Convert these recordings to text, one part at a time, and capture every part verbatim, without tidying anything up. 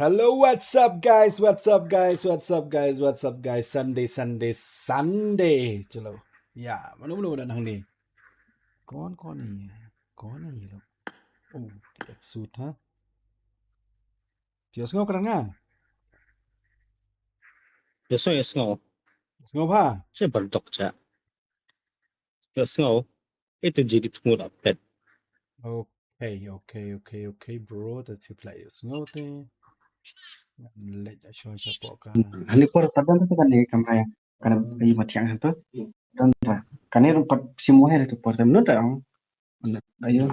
Hello, what's up, guys? What's up, guys? What's up, guys? What's up, guys? Sunday, Sunday, Sunday. Chalo. Ya, mano mano mano hangne. Kaun kaun ni. Kaun ni lo. Oh, tidak suta. Dia sngew kerana. Dia sngew, dia sngew. Sngew ba? Saya berdok ja. Dia sngew. Itu jadi tunggu dapat. Okay, okay, okay, okay, bro. Tadi play sngew te. Let us show siapa kan. Hani por padan tu kan ni kamera. Kan i matiang tu. Dan kan ni rumput semua hari tu por tu menurut. Ayo.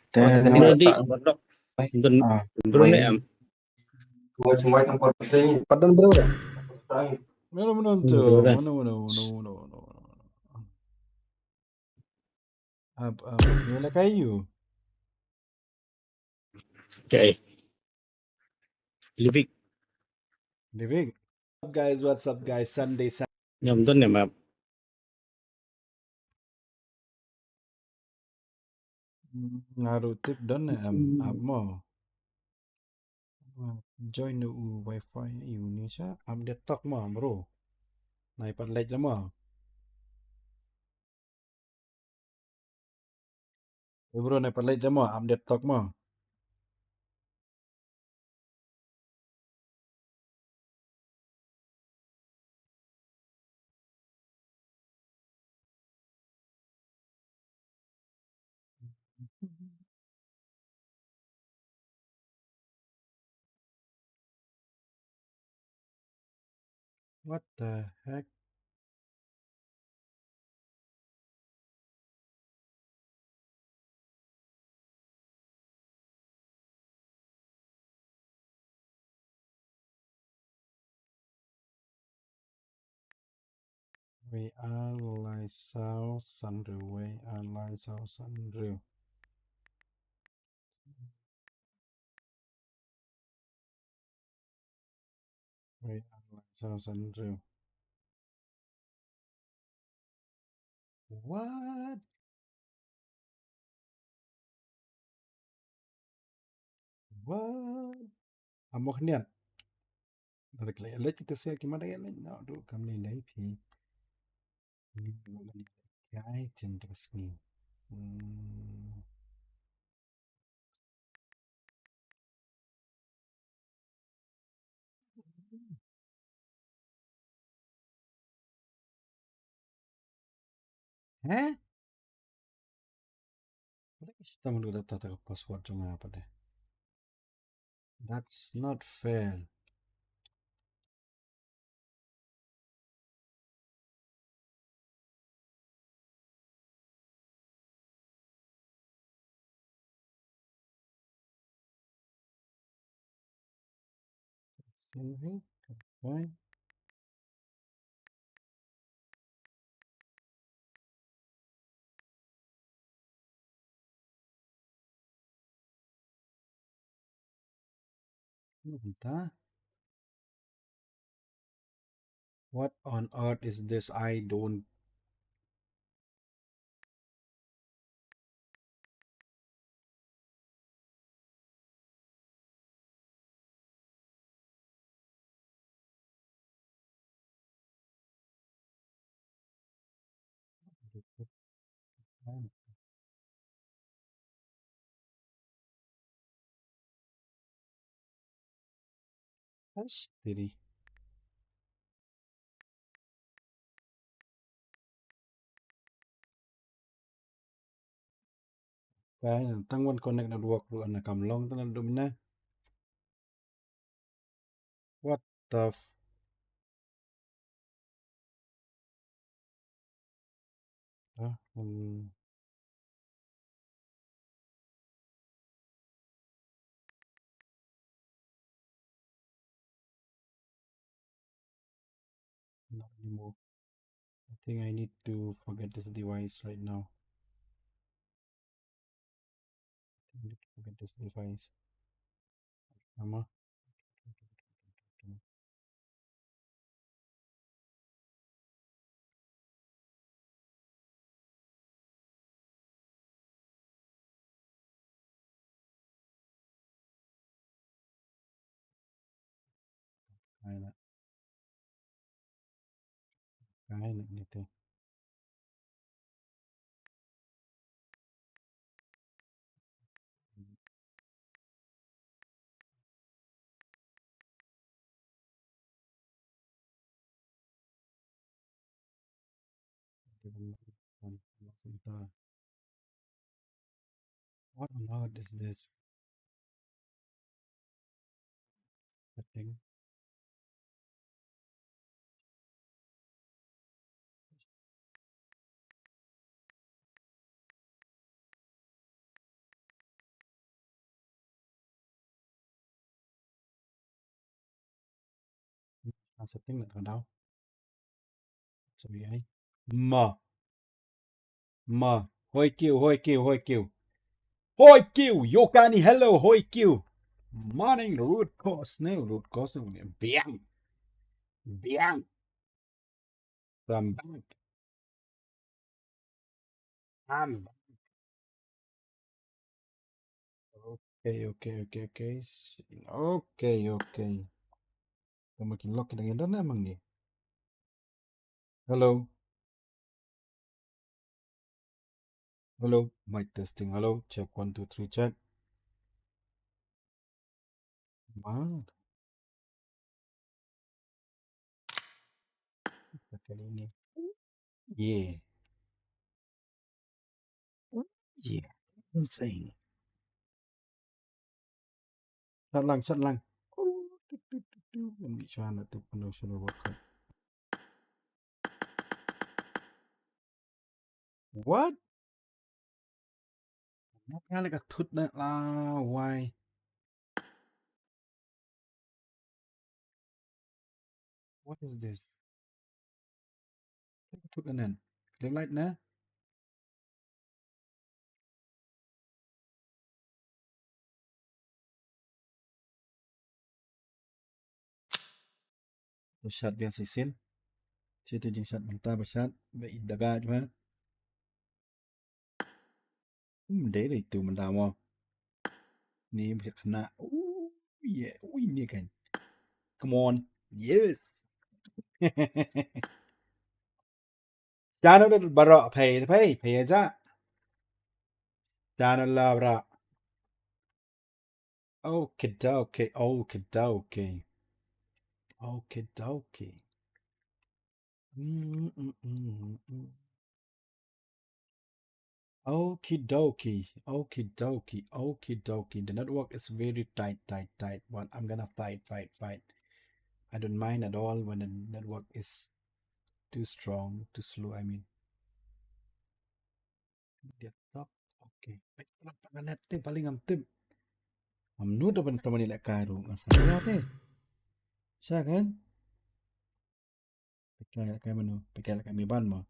Te Bro, di, berdok. Bro, ne am. Padan bro. Mano mano tu? Mano mano mano mano mano. Ab ab ni la kayu. Okay. Livik. Livik. What's up, guys? What's up, guys? Sunday, Sunday. Ngam don ne map. Nga ruh tip don ne em ap mo. Join u wifi u ni sha update tok mo bro. Nai pat lek mo. Bro nai pat lek mo update tok mo. What the heck? We are Lai Sau Sanru. We are Lai Sau Sanru. We are Lai Sau Sanru. What? What? Amo khniat. Dari kle lek kita sia ki mada lek na du kam ni lai phi. Ni mo ni kai chen ta sngi. Hmm. Heh? Pare ka shitom ruh da ta ka password jong nga pare. That's not fair. Save. Okay. Kumta. What on earth is this? I don't. Ash, tiri. Kai, tang wan connect network ruh ana kam long tang dum na. What the f-, ah, hmm. Not anymore. I think I need to forget this device right now. I need to forget this device. Nama? Ai na. Ai na ni te. What on earth is this? I think. Setting na tang dau. Sorry ai. Ma. Ma. Hoi kiu, hoi kiu, hoi kiu. Hoi kiu, Yokani, hello, hoi kiu. Morning, root cause ne, root cause ne. Biang. Biang. I'm back. I'm back. Okay, okay, okay, okay. Okay, okay. Tama kin lock kita ngi don emang ni. Hello. Hello, mic testing. Hello, check one, two, three, check. Wow. Kali ini. Yeah. Yeah. Insane. Shot lang, shot lang. Ngan mih shwa na tu pyndonkam shwa na workout. What? Nga leh ka thut na la wai. What is this? Ka thut na nen. Click light na. Ba shot biang shisien. Shi tu jingshat mynta ba shot ba i daga jwa. Hmm, dei dei tu mynta mo. Ni ba kena. Oh yeah, ui ni kan. Come on. Yes. Channel baroh pay pay pay aja. Channel la baroh. Okie dokie, okie dokie. Okie dokie. Mm, mm, mm, mm, mm. Okie dokie, okie dokie, okie dokie. The network is very tight, tight, tight. But I'm gonna fight, fight, fight. I don't mind at all when the network is too strong, too slow, I mean. Desktop. Okay. Peit, peit, peit, net te paling ngam tip. Ngam nud ban tymmen ïa lehkai ruh, nga sa ïa te. Sha kan? Peit kai lehkai mano, peit kai lehkai Meban mo.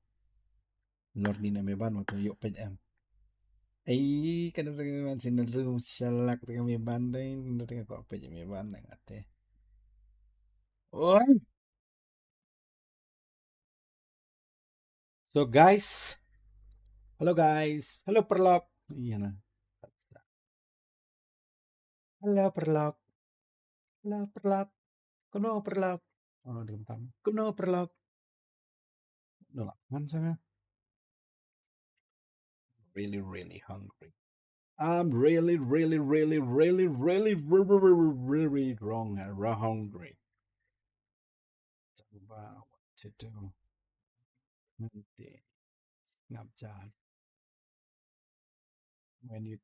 Lor ni na Meban mo to ïoh peit em. Ei, kada sa Meban sien na ruh shalak te Meban te, na te ko peit Meban na nga te. Oi. So guys, hello guys, hello paralok. Ïa na. Hello paralok. Hello paralok. Kumno paralok? Oh, dei tam. Kumno paralok? No lah, man sana. Really, really hungry. I'm really, really, really, really, really, really, really wrong, uh, hungry. Talk about what to do. Nanti. Ngap jar. When you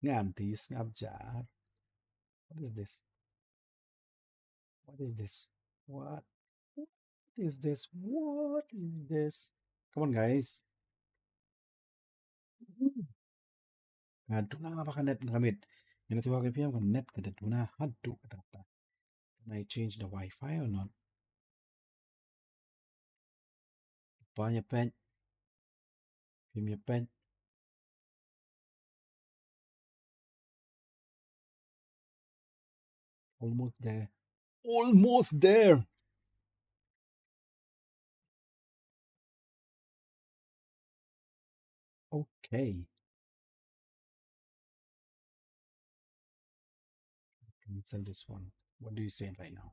ngan to use ngap jar. What is this? What is this? What? What is this? What is this? Come on, guys. Nga duna ba ka net ka miet. Nga na tiwa ka piam ka net ka duna haduh kata kata. Can I change the Wi-Fi or not? Pynïapeit. Pynïapeit. Almost there. Almost there. Okay. Cancel this one. What do you say right now?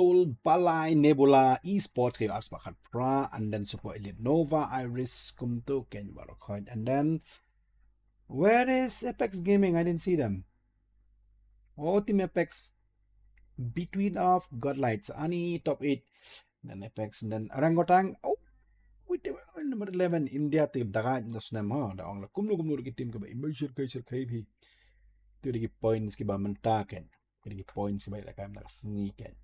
Soul, Balai, Nebula, Esports, kayo Axe Bakhan Pra, and then Super Elite Nova, Iris, kumtu, Ken Barokhoid, and then where is Apex Gaming? I didn't see them. Oh, Team Apex. Between of Godlights, ani top eight. Then Apex, and then Orangutang. Oh, wait, number eleven, India team. Daga na snem ha. Da ong la kumno kumno ki team kaba immersion kai sir kai bi. Tu digi points kiba mynta kan. Digi points kiba la kam da sngi kan.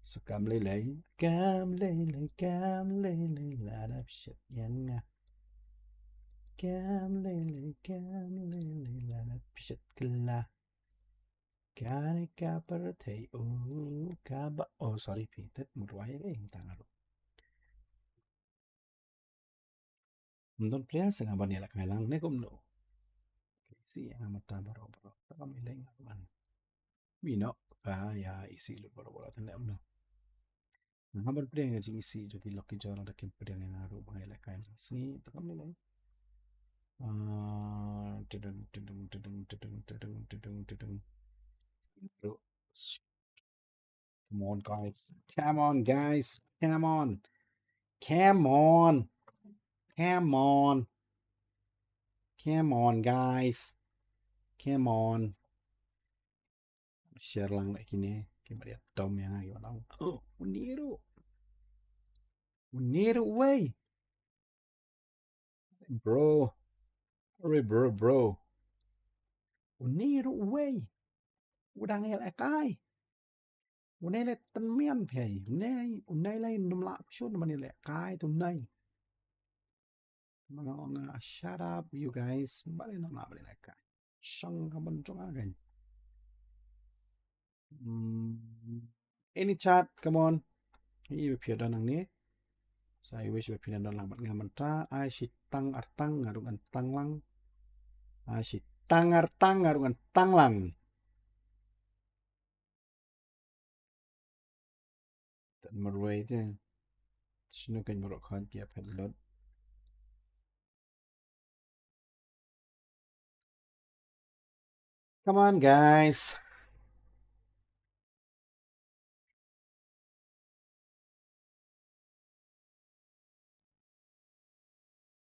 So kam lei lei, kam lei lei, kam lei lei, la da shit yan nga. Kam lei lei, kam lei lei, la da shit kla. Kane ka pyrthei, oh, kaba, oh, sorry, phi, tet mut wai, eh, tang aru. Mdon pria se nga ban ïa la kai lang, ne kumno. Si nga mata baro, baro, ta kam ilai nga ban. Mino, ka ya isi lu baro, baro, tene mno. Nga ban pdiang ïa jingisi jong ki lucky draw lada kim pdiang ïa nga ruh ba ngi lehkai sngi, te kam lei lei. Ah, tudung, tudung, tudung. Ruh. Come on, guys. Come on, guys. Come on. Come on. Come on. Come on, guys. Come on. Share lang leh kine. Ki ba ïa dom ïa nga ki ba ong, "Oh, une ruh. Une ruh uwei." Bro. Sorry, bro, bro. Une ruh uwei. U dang ïalehkai. Une leh tynmian phi. Une, une leh ym lah phi shun ban ïalehkai tu une. Mano nga, shut up, you guys. Balei ym lah ban ïalehkai? Shang ka ban jong nga kan. Hmm. Any chat, come on. Ïa phi don hangne. Sa ïa phi don lang bad nga mynta. Ai shi tang ar tang nga ruh ngan tang lang. Ai shi tang ar tang nga ruh ngan tang lang. Tad marwei te. Shinu kan marok khan ki ap head load. Come on, guys.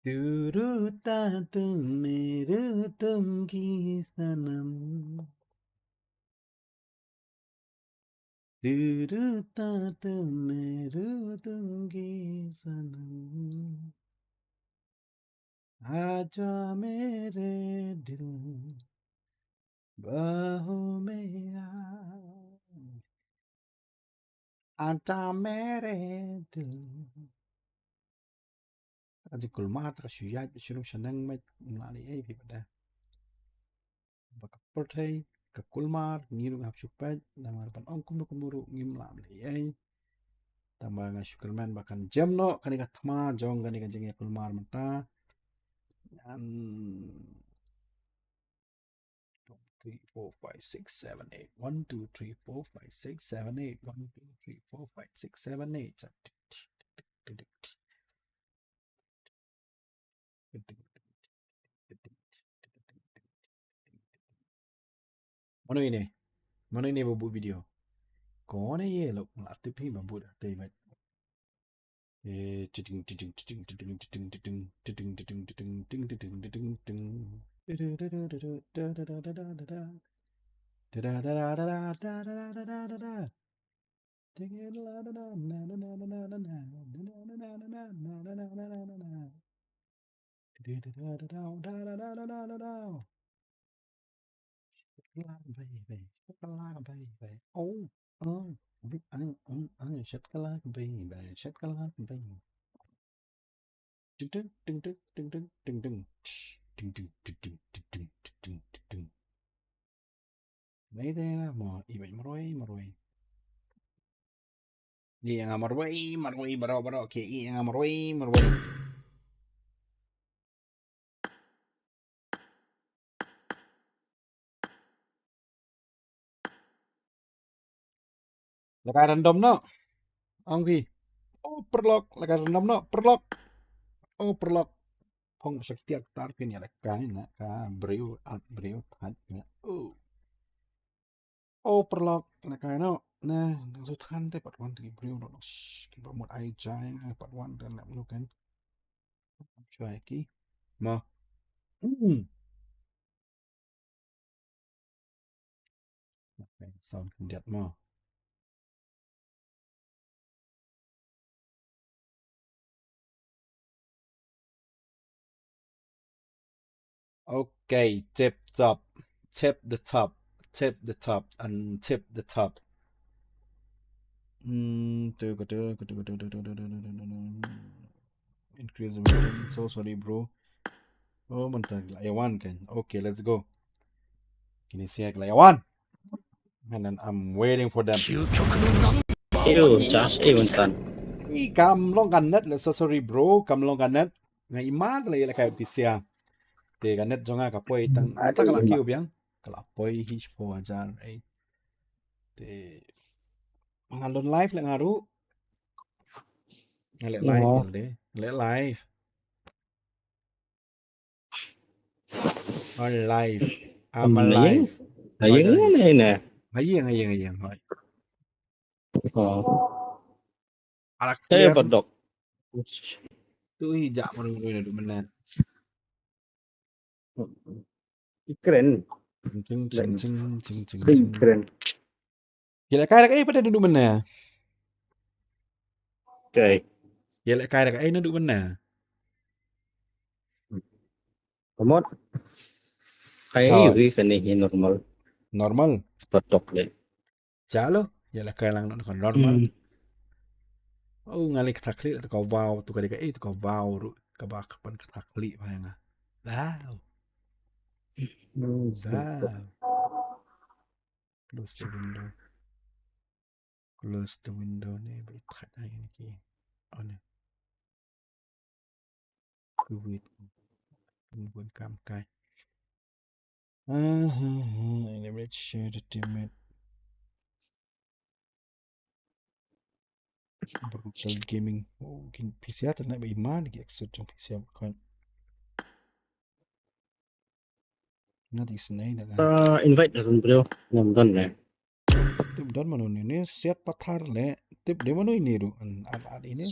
Duru ta tu meru tum ki sanam. Duru ta tu meru tum ki sanam. Acha mere dil bahu mein aaj. Acha mere dil. Ka jingkulmar, ka shu ïaid sha rum sha nang, mut ngim lah leh ei phi pat de. Ba ka pyrthei ka kulmar, ngi ruh ngi hap shu peit, namar ban ong kumno kumno ruh ngim lah leh ei. Tangba nga shu kyrmen ba kan jem noh kane ka thma jong kane ka jingïakulmar mynta. Ngan three, four, five, six, seven, eight. One, two, three, four, five, six, seven, eight. One, two, three, four, five, six, seven, eight. Mano ine? Mano ine ba buh video? Kane ïa lok la tip hi ba buh da tei ba. Eh, titing, titing, titing. Shit, kalak baby, shit, kalak baby. Oh, oh, big ang, ang, ang, shit, kalak baby, shit, kalak baby. Ding, ding, ding, ding. Ding, ding, ding, ding, ding, ding. Mei te na mo, i bai marwei, marwei. Ïa nga marwei, marwei, bro, bro, okay, ïa nga marwei, marwei. Lehkai random noh. Ong phi. Oh, paralok, lehkai random noh, paralok. Oh, paralok. Phong shaktiak tar phin ïalehkai na ka briew, at briew, thait na. Oh. Oh, paralok, lehkai noh. Nah, dang shu than te pat wan te ki briew noh. Shh, ki ba mut ai jai, ai pat wan te leh mano kan. Jai ki. Ma. Hmm. Okay, sound khyndiat mo. Okay, tip top. Tip the top. Tip the top and tip the top. Hmm, tu, tu, tu. Increase the volume. So sorry, bro. Oh, mynta ka la ïa wan kan. Okay, let's go. Kine sia ka la ïa wan. And then I'm waiting for them. Ew, Josh, eh, mynta. Ih, kam long ka net, so sorry, bro. Kam long ka net. Nga i ma ka la ïa la ka ïa ti sia. Te ka net jong nga ka poi tang. Mynta ka la kiew biang. Ka la poi hi shiphew hajar, eh. Te nga don live leh nga ruh. Nga leh live, oh, nga leh live. Alive. I'm alive. Hayeng ne? Hayeng, hayeng, hayeng. Oh. Arak clear. Padok. Tu hi jak baru baru dah dua minit. Keren. Cing, cing, cing, cing, cing, cing. Keren. Ïa lehkai da kaei pat naduh mynne? Okay. Ïa lehkai da kaei naduh mynne? Kamot. Ai, oh, ri kane hi normal. Normal. Patok le. Chalo, ïa lehkai lang noh ka normal. Hmm. Oh, nga lei kata khlieh, ka wow, tu ka dei kaei, tu ka wow ruh, kaba ka pan kata khlieh ba nga. Wow. Hmm. Wow. Close the window. Close the window ne, ba it khat ai ne ki. Oh ne. Wait. Ni bun kam kai. Ah, ah, ah, let me share the teammate. Brutal Gaming. Oh, kin P C R te na ba iman ki exit jong P C R kan. Nga dei snei da nga. Ah, invite da run bro. Ngam don ne. Tip don mano ni, ni Siat Pathar le. Tip de mano ini ru. An, an, an ini.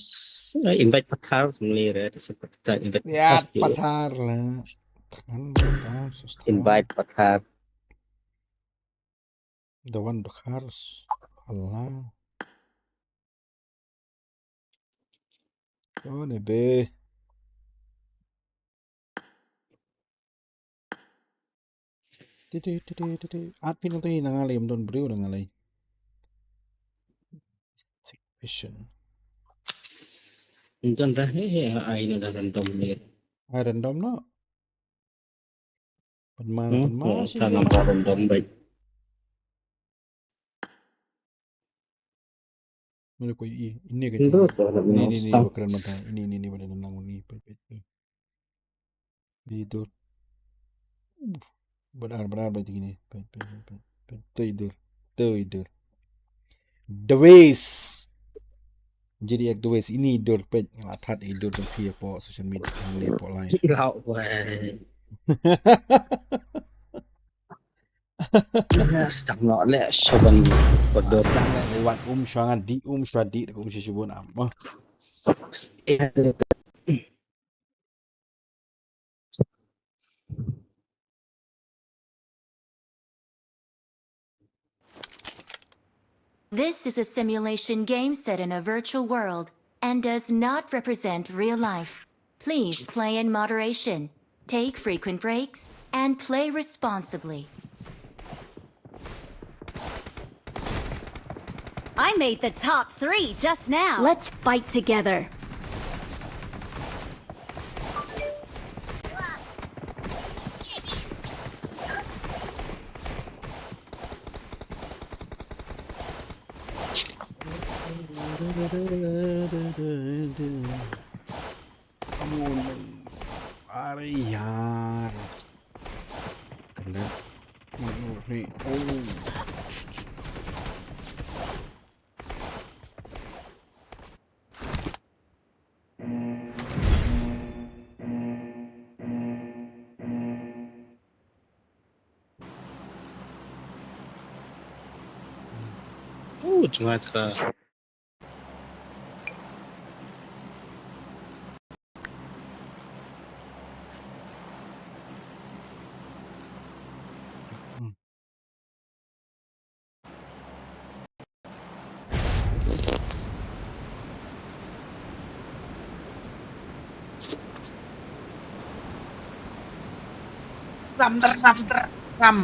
Invite Pathar mli re, Siat Pathar, invite Siat Pathar le. Tang Pathar, sus Pathar. Invite Pathar. The one Pathar. Allah. Oh, ne be. Titi, titi, titi. At pin tu na nga lei, ym don briew na nga lei. Vision. Ym don da, he, he, ai no da random ni. Ai random no. Pynmar, hmm, pynmar, oh, shi sa ni nambar random bai. Mano ko i, ini ka ini, ini, ini, ini, ba kren mata, ini, ini, ini, ba nang ini, peit, peit, peit. Ini dur. Badar, badar, ba ini, peit, peit, peit, peit, peit, dur, dur. The Ways. G D X The Ways, ini dur, peit, nga la that i dur jong phi hapoh social media, hangne hapoh live. Lau, wei. Sdang noh leh sha ban kordor. Sdang leh, wat um shuwa nga dih, um shuwa dih, um shuwa shibun am. Oh. This is a simulation game set in a virtual world and does not represent real life. Please play in moderation, take frequent breaks, and play responsibly. I made the top three just now. Let's fight together. Come on. Arey yaar. Kena. Oh. Oh, jemaah ka. Ram, ram, ram, ram.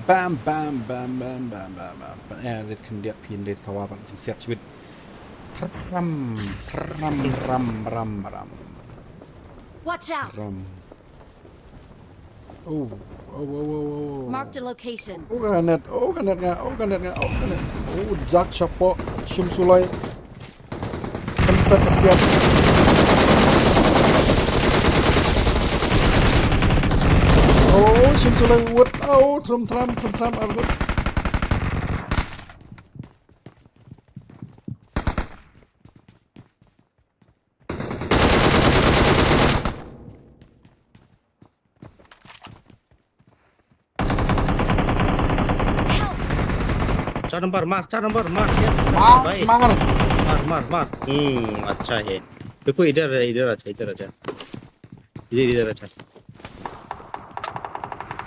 Bam, bam, bam. Eh, rit khyndiat phin rit thawa ban jingsiat shibit. Ram, ram, ram, ram, ram. Watch out! Ram. Oh, oh, oh, oh, oh. Marked a location. Oh, ka net, oh, ka net nga, oh, ka net nga, oh, ka net. Oh, jak shapoh, shim suloi. Kan set up. Oh, shim suloi wut, oh, thrum thram, thrum thram, ar wut. Char number, mar, char number, mar, yes. Mar, bhai. Mar. Mar, mar, mar. Hmm, acha hai. Dekho, idhar, idhar acha, idhar acha. Idhar, idhar acha.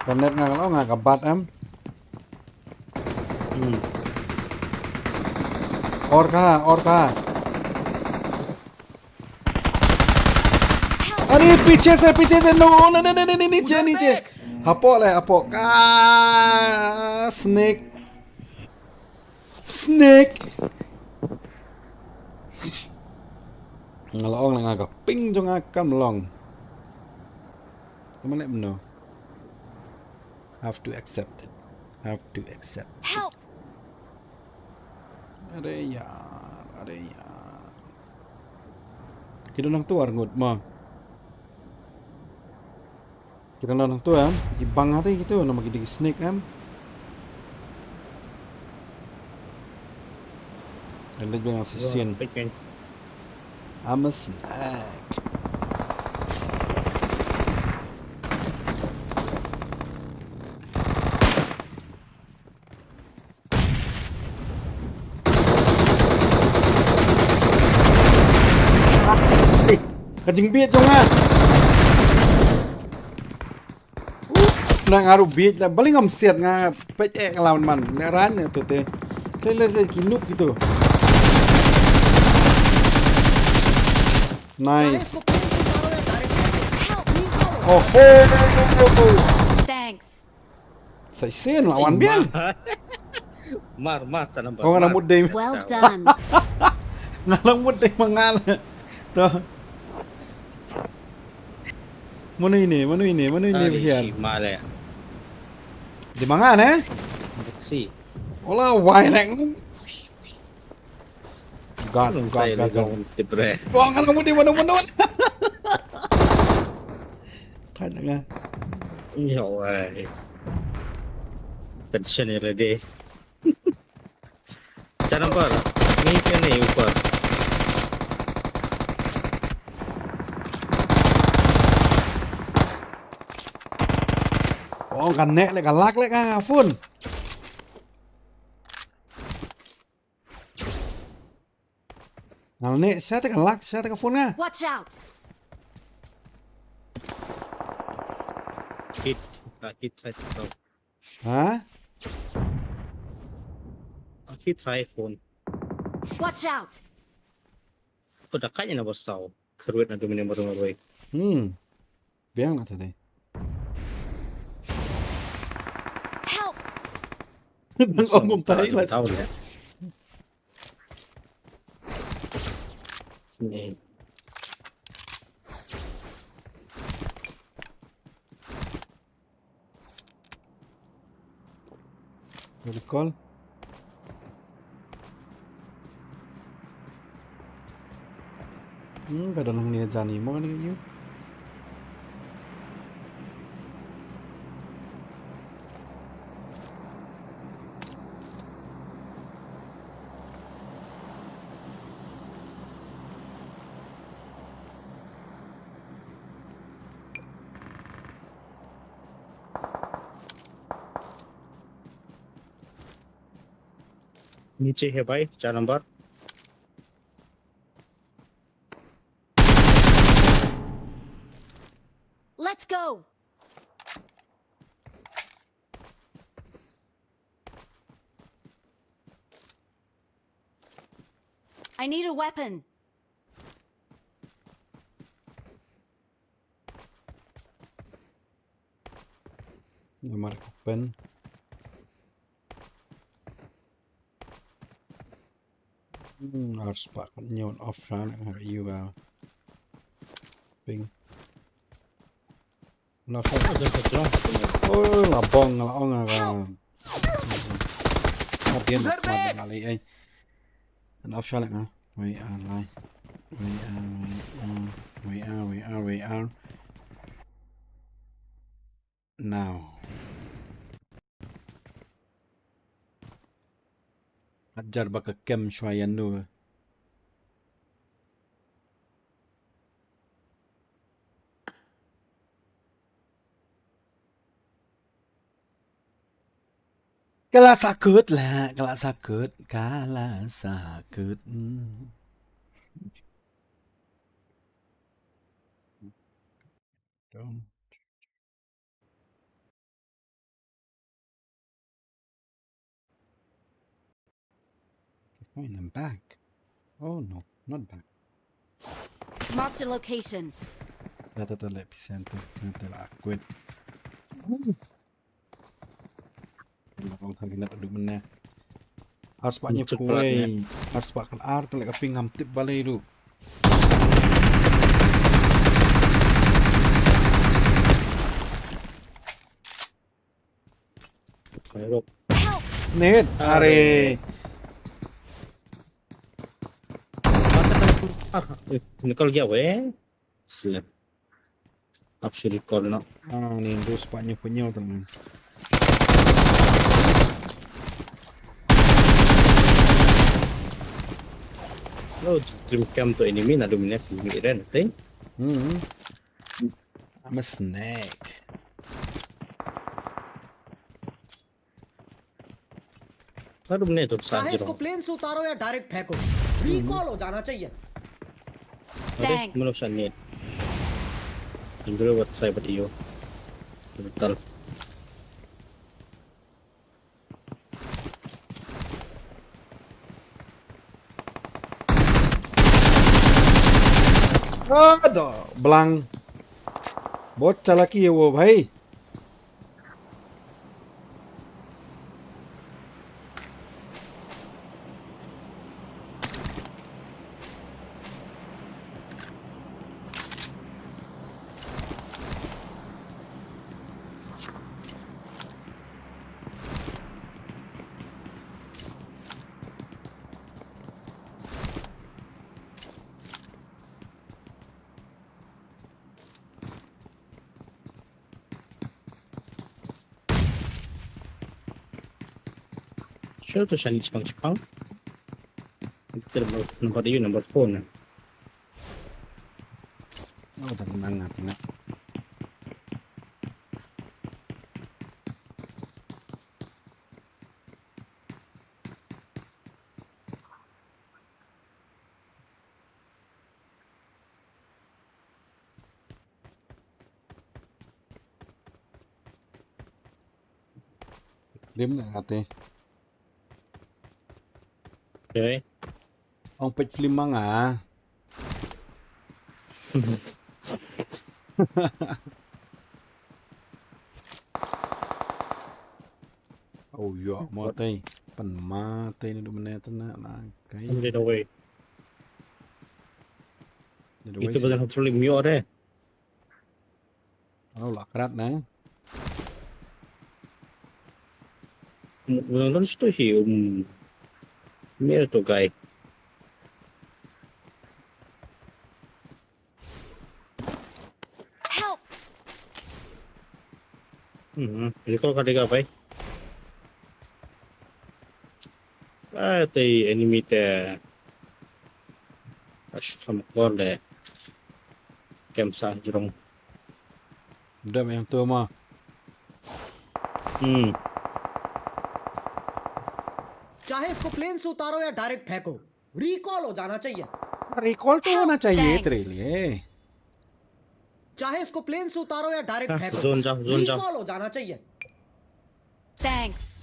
Ka net nga ka long nga ka bat em. Hmm. Or ka, or ka. Ani piche se, piche se, no, no, no, no, no, no, niche, niche. Hapoh le, hapoh. Ka snake. Snake. Nga la ong la nga ka ping jong nga kam long. Ka mane mno. Have to accept it. Have to accept. Help! Are yar, are yar. Ki don nangtu ar ngut ma. Ki don nangtu em. I bang ati kitu namar ki dei ki snake em. Ren dei biang shisien. Pek kan. I'm a snack. Eh, ka jingbit jong nga. Nang aru bit la baling am siat nga pet ek lawan man. Le ran ne tu te. Te le te kinuk gitu. Nice. Oh ho. Thanks. Sa isen lawan biang. Mar, mar, tanam. Oh, nga la mut dei. Well done. Nga la mut dei mangal. To. Mano ini, mano ini, mano ini biar. Male. Di mangan eh? Si. Ola wai leng. God, God, God, God. Wah, nga la mut dei mano mano. Thait nga. Yo wai. Tension ni ready. Char number. Ni ke ni upar. Oh, kan nek le ka lak le ka phone. Ngal ne, sa te ka lak, sa te ka phone nga. Watch out! Hit, ah, hit, hit, hit. Ha? Ah, hit, hit phone. Watch out! Ko da kanya na basau. Kruet na domine marung roi. Hmm. Biang na tadi. Help! Nang ong um tai la. Tahu ya. Sini. Recall. Hmm, ka don hangne jani mo kane ka ïu. Niche hai bhai, char number. Let's go. I need a weapon. Namar open. Hmm, harus pakai nyon off sana nggak juga. Ping. Nasa. Oh, labong la ong aga. Madian madian ali ai. An option nga. Wei an lai. Wei an wei an wei an wei an wei an. Now. Ajar baka kem shwa yanu. Kala sakut la, kala sakut, kala sakut. Hmm. Don't. Oh, and I'm back. Oh no, not back. Marked a location. Dah tak terlek pisen tu. Nanti lah aku. Long thang kena tu mana. Harus paknya Cepat, kuai. Harus pak kan ar terlek kaping ngam tip balai tu. Ayo. Net, are. Ah, eh, निकल गया वे. Slap. Up sini kol nak. Ah, ni terus paknya punya tu. Lo dream camp tu enemy na dominate ni ren ting. Hmm. I'm a snake. Na dominate tu sa चाहे इसको jero. प्लेन से उतारो या डायरेक्ट फेंको, रिकॉल हो जाना चाहिए। Ade, Thanks. Mano sa ni. Jero wat sai bat iyo. Betul. Aduh, belang. बहुत चालाकी है वो भाई. Sure tu shan chipang chipang. Kita number number you number four na. Oh, tak menang hati nak. Lim na hati. Okay. Ong peit film ma nga. Oh ya, mati. Pen mati ni duk menet na lah. Kai. Dia dah wei. Dia dah Itu wei. Badan Hatuli mio deh. Oh, lah kerat na. Ulang ulang situ hi um. Mio tu guy. Help! Hmm, recall ka dega bai. Ah, te enemy te. Ash, kam kor le. Kem sa jrong. Dam yang tu ma. Hmm. चाहे इसको प्लेन से उतारो या डायरेक्ट फेंको, रिकॉल हो जाना चाहिए। Recall tu Help, na chahiye thanks. tere liye. चाहे इसको प्लेन से उतारो या डायरेक्ट हाँ, फेंको, जोन जाओ, जोन जाओ। रिकॉल हो जाना चाहिए। Thanks.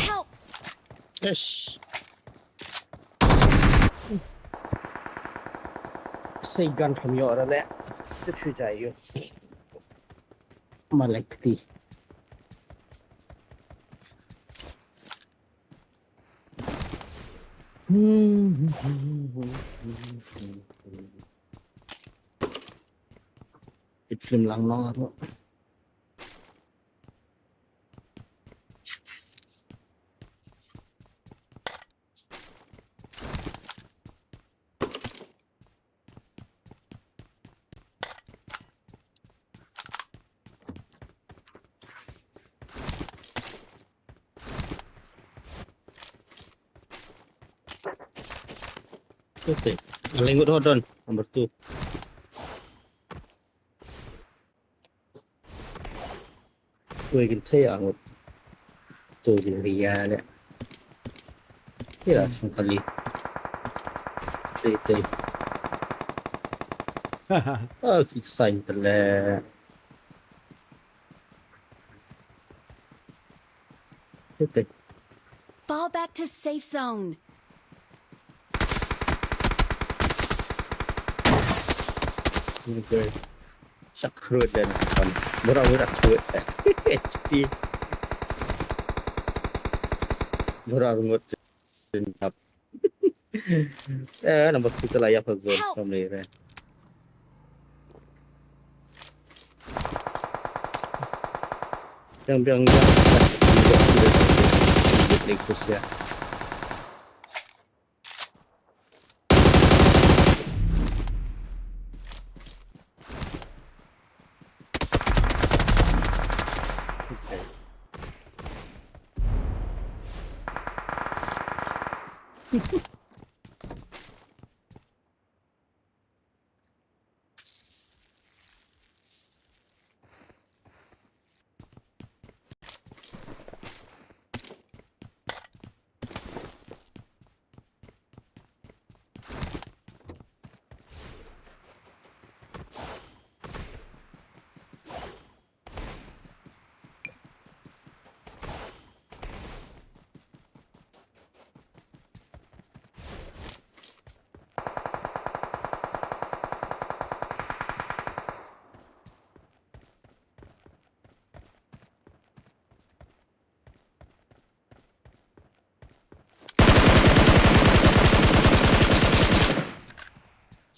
Help! Yes. Sei gan kham ïoh ra leh. Tip shu jai ïoh. Malek ti. It film lang long aro. Ute. Aling ngut ho don. Number two. Ue kin thei a ngut. Tu di ria le. Ila sung kali. Tei tei. Oh, ki sign tele. Tei tei. Fall back to safe zone. Okay. Shak khrut dan kon. Bora bora khrut. H P. Bora rungut jap. Eh, number two telah ya fazon. Help! From there. Biang, biang, biang. Biang, biang, biang.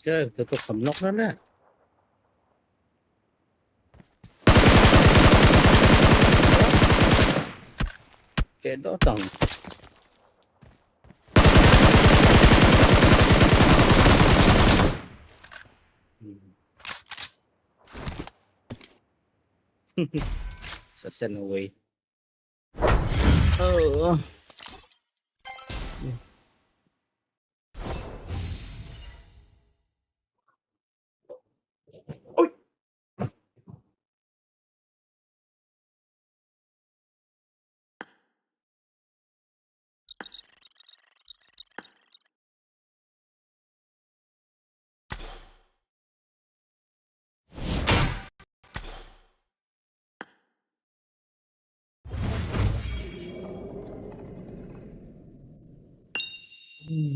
Sure, to to kham nok na na. Ke do tang. Sa sen away. Oh.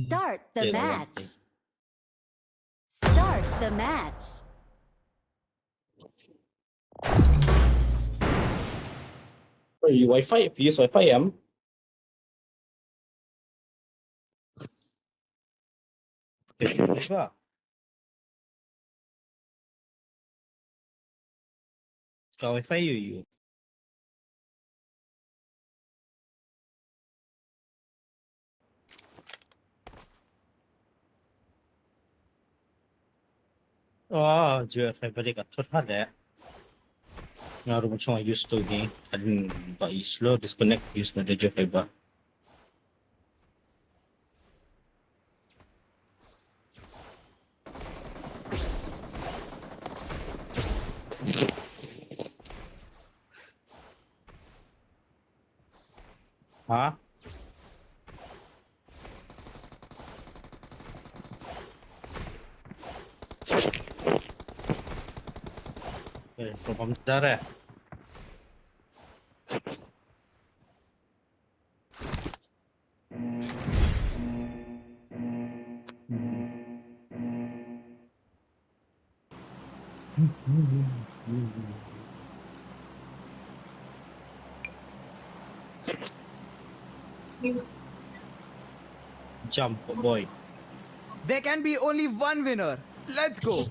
Start the match. Start the match. Wi-Fi, use Wi-Fi em. Ka Wi-Fi ïa u. Oh, Jio Fiber ka thot ha de. Nga ruh chong use to ni. Kan ba slow disconnect use na de Jio Fiber. Ha? Eh, kau pam dar eh. Jump, boy. There can be only one winner. Let's go.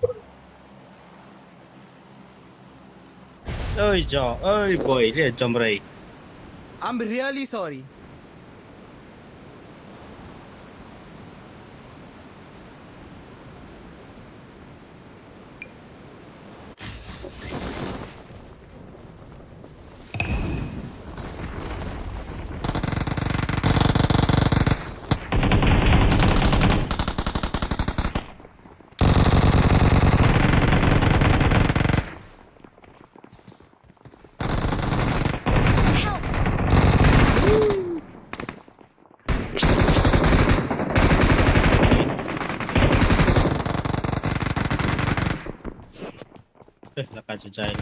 Oi, jo, oi, boy, le jump rai. I'm really sorry. Eh, la ka jai.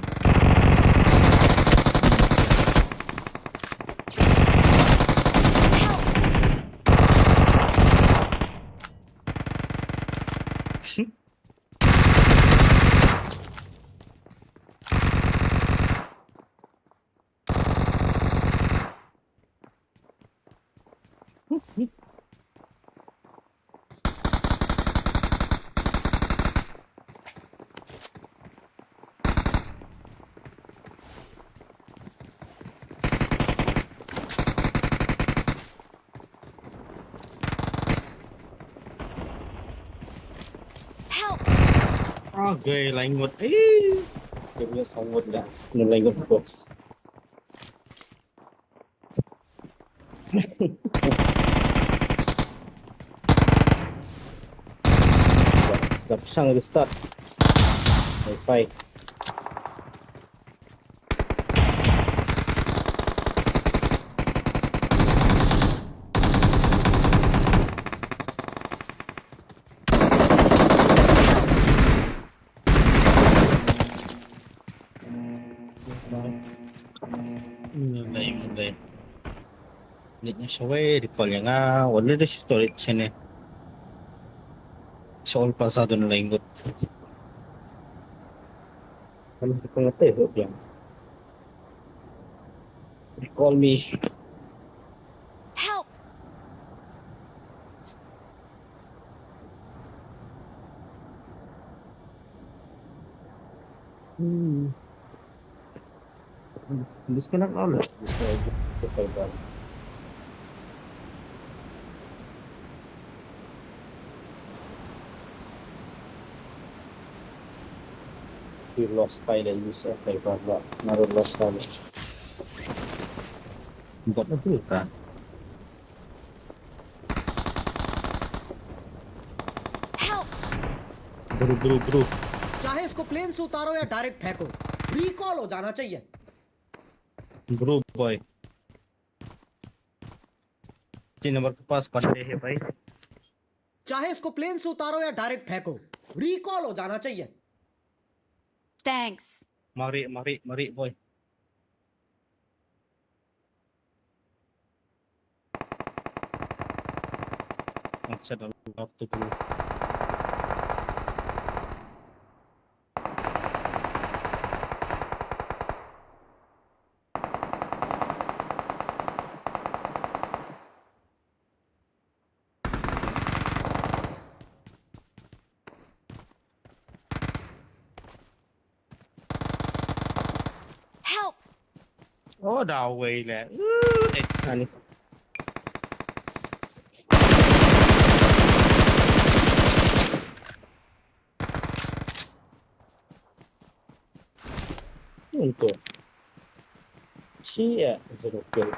Help! Ah, okay, laingut. Eh, dia punya sangut dah. Kena laingut tu. Dah, dah pasang lagi start. Wi-Fi. Dai, dai. Nik nya shawei recall ïa nga, wala da shi storage shane. Shaul pasa don laingut. Kan ka ngate ho biang. Recall me. Help! Hmm. Dis-, disconnect all. Dis-, disconnect all. Fi lost file use, eh, file ba, ba, naru lost file. Bot na tu ta. Help! Bro, bro, bro. चाहे इसको प्लेन से उतारो या डायरेक्ट फेंको, रिकॉल हो जाना चाहिए। Bro boy. तीन नंबर के पास पड़े हैं भाई। चाहे इसको प्लेन से उतारो या डायरेक्ट फेंको, रिकॉल हो जाना चाहिए। Thanks. Mari, mari, mari, boy. Acha, dah waktu dulu. Help! Oh, da wei le. Uh, eh, ani. Untuk. Sia, zero kill.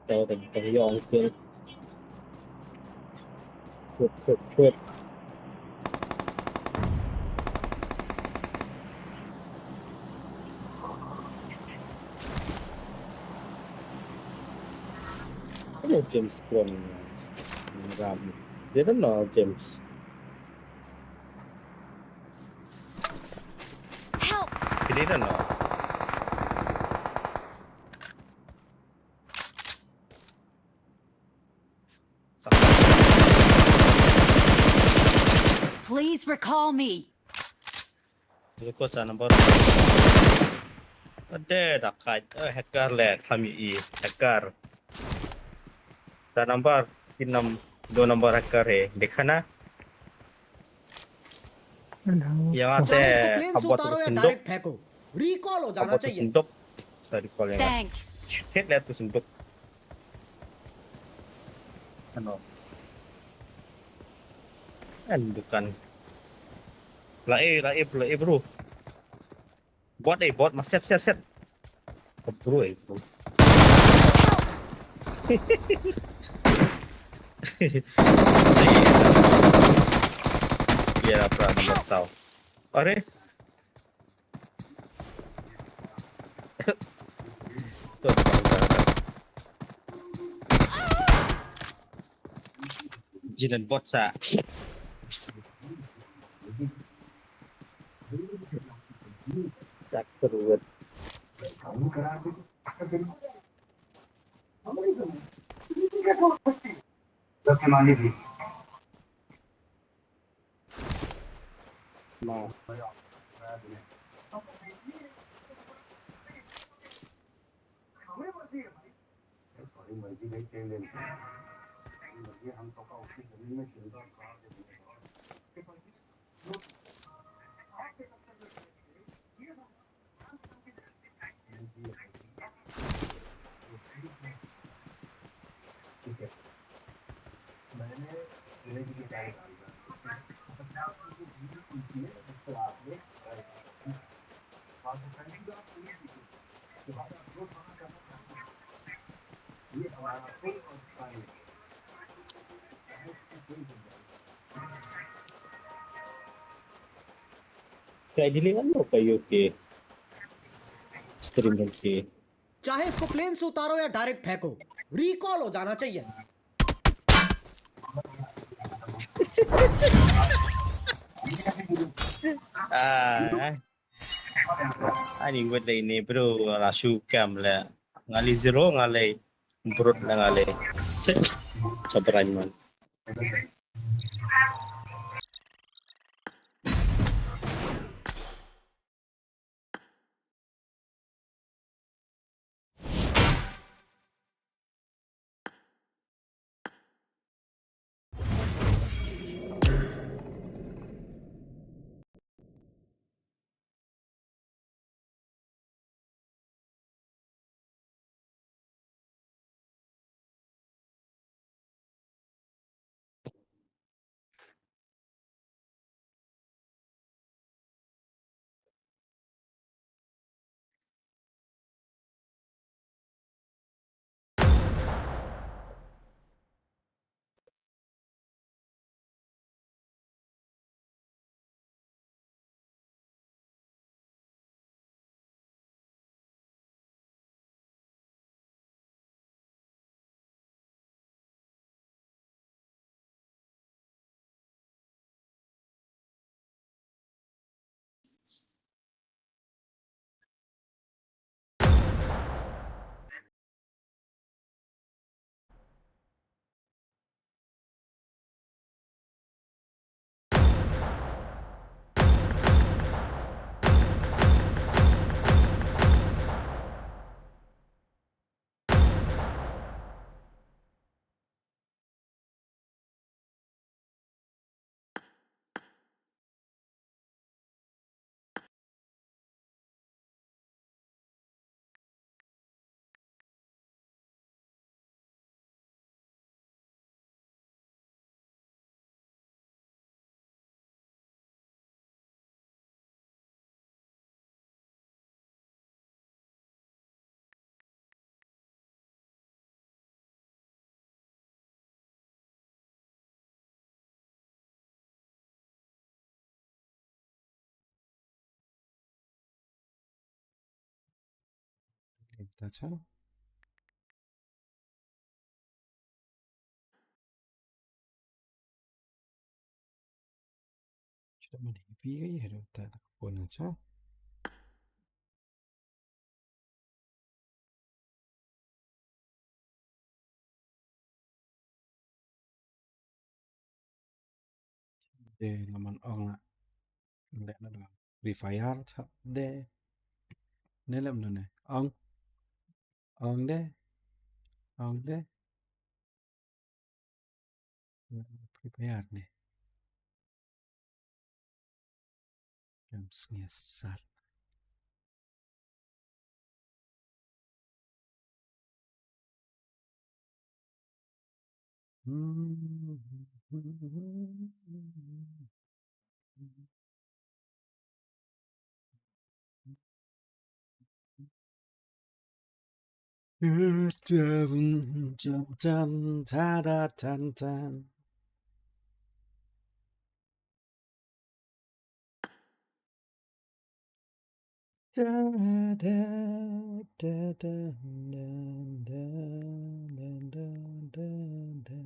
Tao tao tao yong kill. Khwit, khwit, khwit. Ano James Bond? Ram. Dia kan no James. Help! Dia kan no. Please recall me. Request sa number. Ade da kai, eh, hacker le, kami i hacker. Sa number, pin num-, do number hacker hai, dekha na? Hello. Ïa nga te, चाहे इसको प्लेन से उतारो या डायरेक्ट फेंको, रिकॉल हो जाना चाहिए। Sinduk. Sa recall ïa nga. Thanks. Hit le tu sinduk. Ano? An bukan. Lai, lai, lai, bro. Bot, eh, bot, mas set, set, set. Bro, eh, bro. Help! Help! Piara pra number saw. Are? To, bang da. Jinan bot sa. Tak terus. Ka delete ano ka U K stream ke. चाहे इसको प्लेन से उतारो या डायरेक्ट फेंको, रिकॉल हो जाना चाहिए। Ah, ani wet lei ni bro, la shu kam le. Ngali zero ngali brut le ngali. Sabran man. Kita cha. Kita mani pi kai hero ta ta ko na cha. De nga man ong na. Leh na da. Free Fire cha de. Ne lem na ne. Ong. Ong de. Ong de. Free Fire ne. Kam sngi sar. Dun, dun, dun, dun, ta, da, tan, tan. Da, da, da, da, da, da, da, da, da, da, da.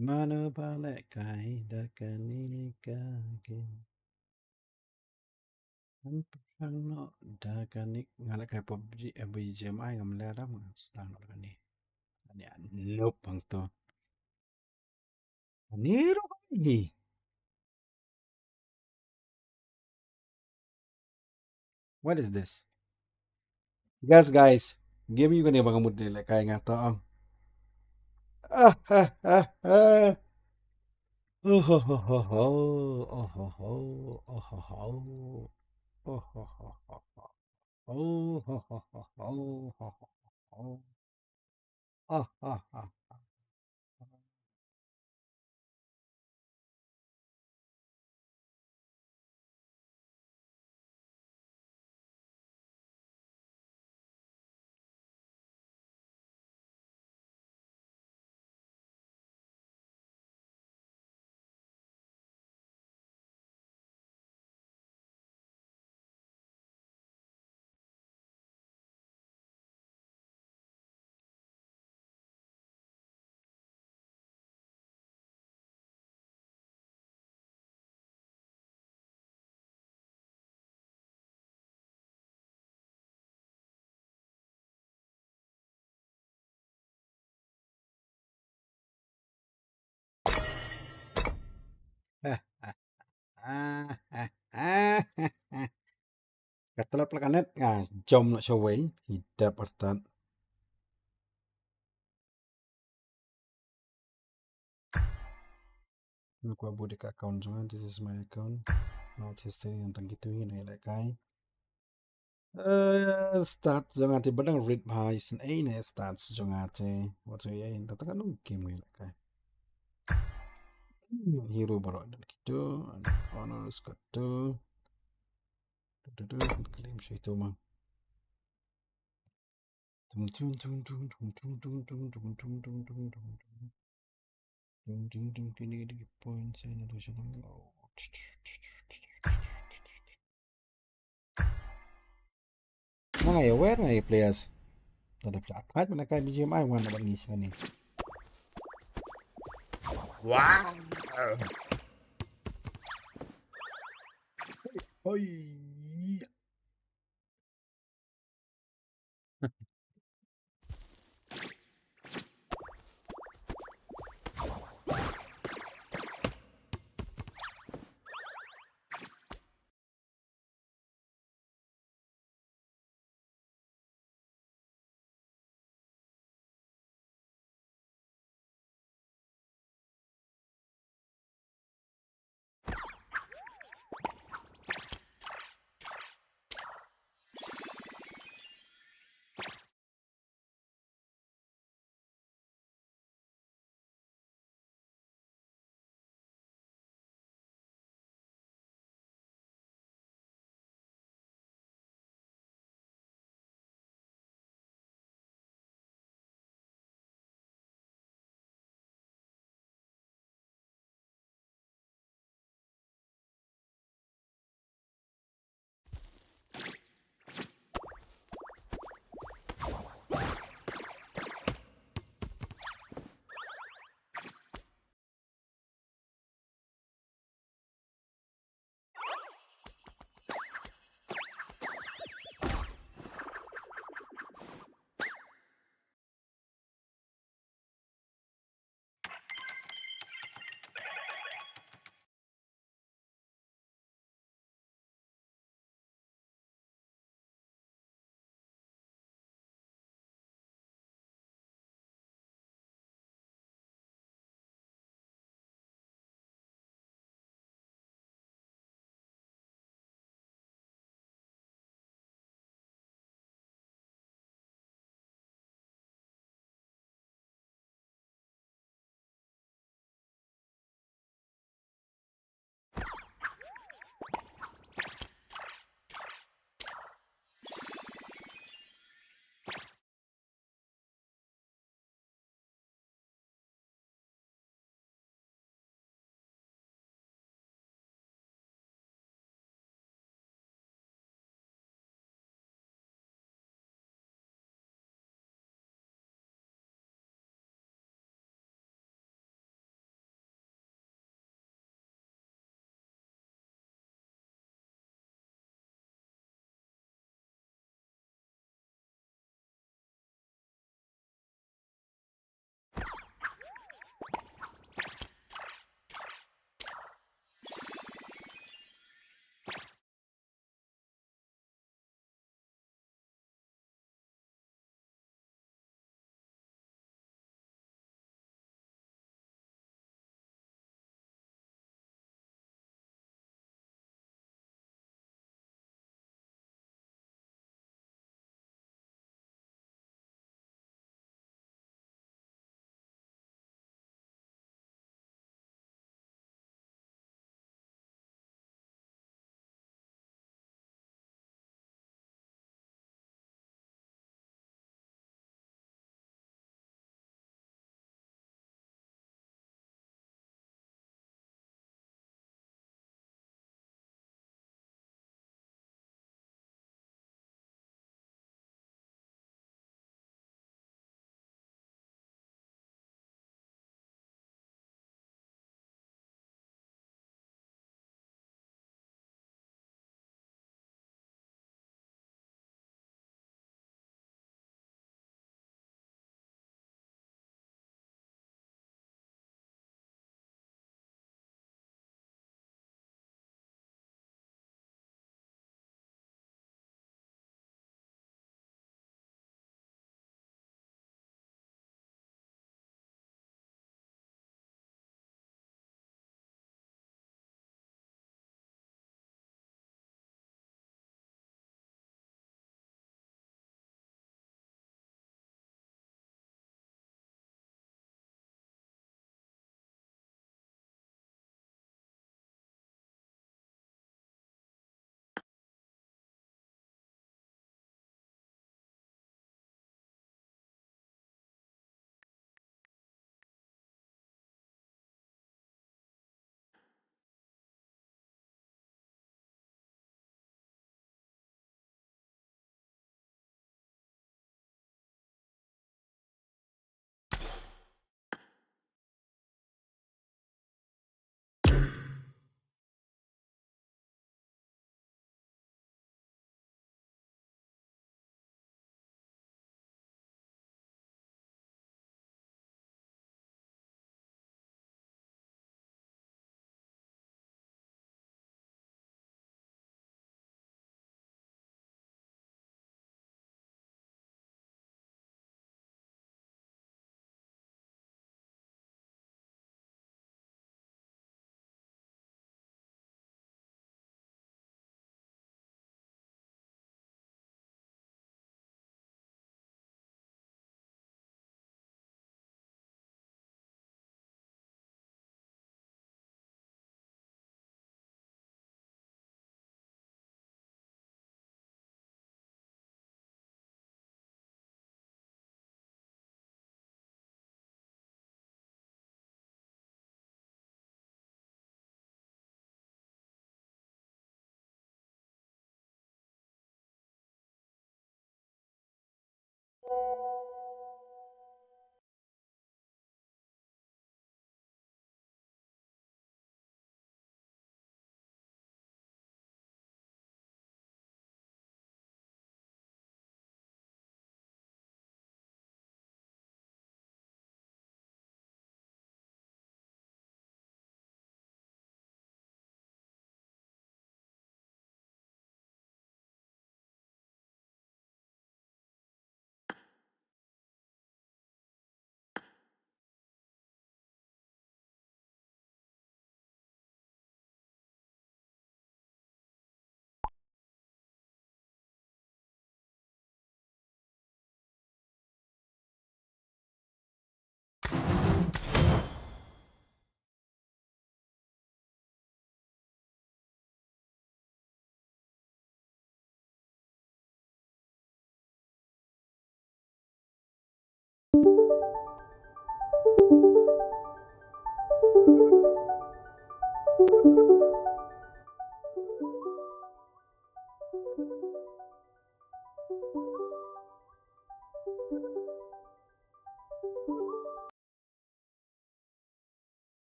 Mano ba lehkai da kane ka game? Ngan pyrshang noh da kane, nga lehkai PUBG, eh, B G M I ngam leh ram, ngan sdang noh da kane. Kane a noob hangto. Ani ruh hi. What is this? Yes, guys. Game ïa kane ba nga mut ne lehkai nga to am. Ah, ah, ah, ah. Oh, ho, ho, ho, ho. Oh, ho, ho. Oh, ho, ho. Oh, ho, ho, ho, ho. Oh, ho, ho, ho, ho. Oh, ho, ho, ho. Ah, ah, ah, ah. Ka tlot la ka net, nga jump noh shawei, hi dep artat. Nga kwah bud ïa ka account jong nga, this is my account. Match history, ngan tang kitu hi, ngan lehkai. Eh, stats jong nga te ba dang rit bha, isynei ne stats jong nga te. Wat jong nga, da tang ka nong game ngi lehkai. Hero baroh don kitu, honors katu. Tu, tu, tu, claim shi tu mang. Tung, tung, tung. Tung, tung, tung, kini, kini, points, eh, na tu siya lang. Oh. Nga ïa wer nga ïa players. Lada phi la attack, mana kai B G M I wan na ban ngi shane. Wow. Hoi.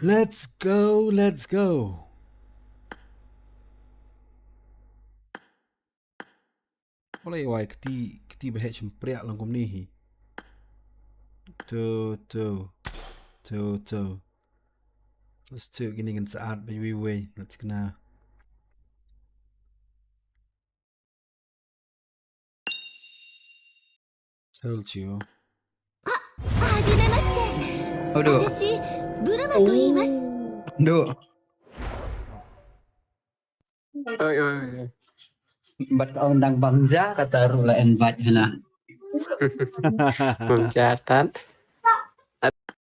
Let's go, let's go. Wala i wai kti, kti ba heh shympriah lang kumne hi. To, to. To, to. Let's do kini kan saat bai wei wei. Let's kena. Told you. はじめまして。 Aduh. 私、ブルマと言います。 Aduh. Oi, oi, oi. Bat ong dang bam ja kata ruh la invite hana. Bam ja tan.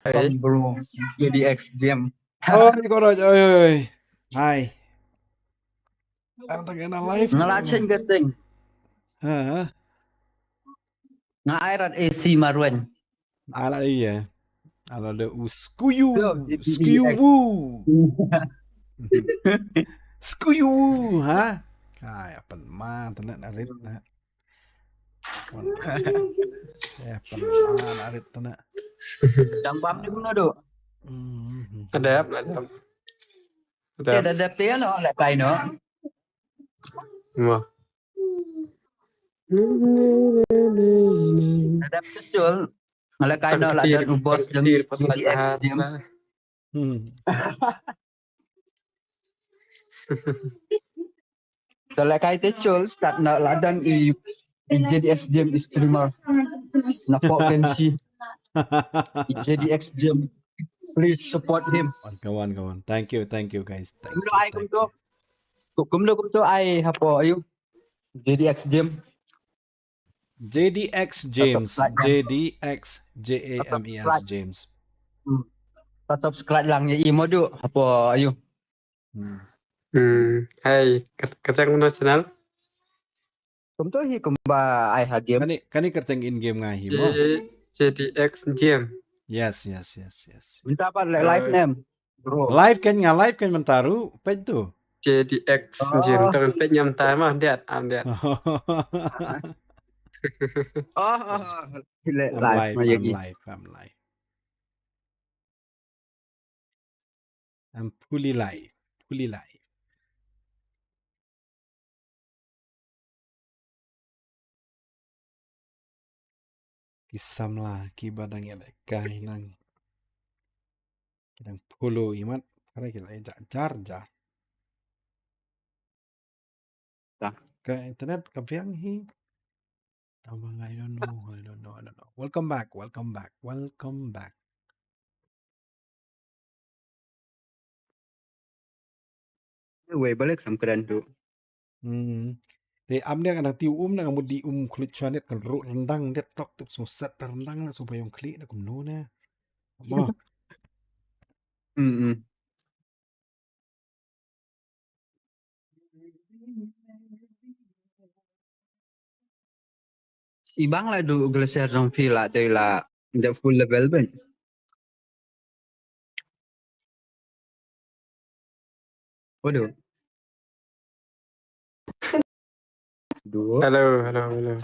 Bam bro. J D X Jam. Oi, koroj, oi, oi, oi. Hai. Ang tak kena live. Nga la chen ka ting. Ha. Nga ai rat A C marwen. Ala iya. Ala de u skuyu. Yo, J D X. Skuyu. Skuyu, ha? Kai, apa ma tena narit na. Ya, apa ma narit tena. Dang bam ni kumno do. Hmm. Adap, adap. Te da dep te no le kai no. Mo. Da dep te chul. Nga le kai no la dan u boss jong J D X Jam. Hmm. Te le kai te chul start na la dan i i J D X Jam i streamer. Na pok kan si. I J D X Jam. Please support him. Kawan, kawan, kawan. Thank you, thank you guys. Thank Kumno you, ai thank kumto. you. Kumno kumto ai hapo ayu. J D X Jam. J D X James, Subscribe. J D X J A M E S Subscribe. James. Hmm. Pa subscribe lang ya imo du hapo ayu. Hmm. Hmm. Hai, kat- katang mana channel? Kumto hi kumba ai ha game. Kani kani kerteng in game nga hi mo. J- JDX Jam. Yes, yes, yes, yes. Minta pa le live name. Bro. Live kan nga live kan mentaru pet tu. JDX Jam. Tang pet nyam tai mah diat am diat. Oh, oh, oh. Le I'm live live, ma I'm yagi. Live, I'm live. I'm fully live, fully live. Ki samla ki ba dang ïalehkai nang ki dang polo imat para ki la jar jar jar. Ta. Ka internet ka biang hi. Tama nga, I don't know, I don't know, I don't know. Welcome back, welcome back, welcome back. Wei balik sam kedan tu. Hmm. Te am dia kan ti um na mut di um khulit chwa net kan ru rendang dia tok tok so set rendang na so bayong kli na kumno na. Ma. Hmm. Hmm. Ibang la du glacier jong phi la dei la de full level ben. Waduh. Du. Hello, hello, hello.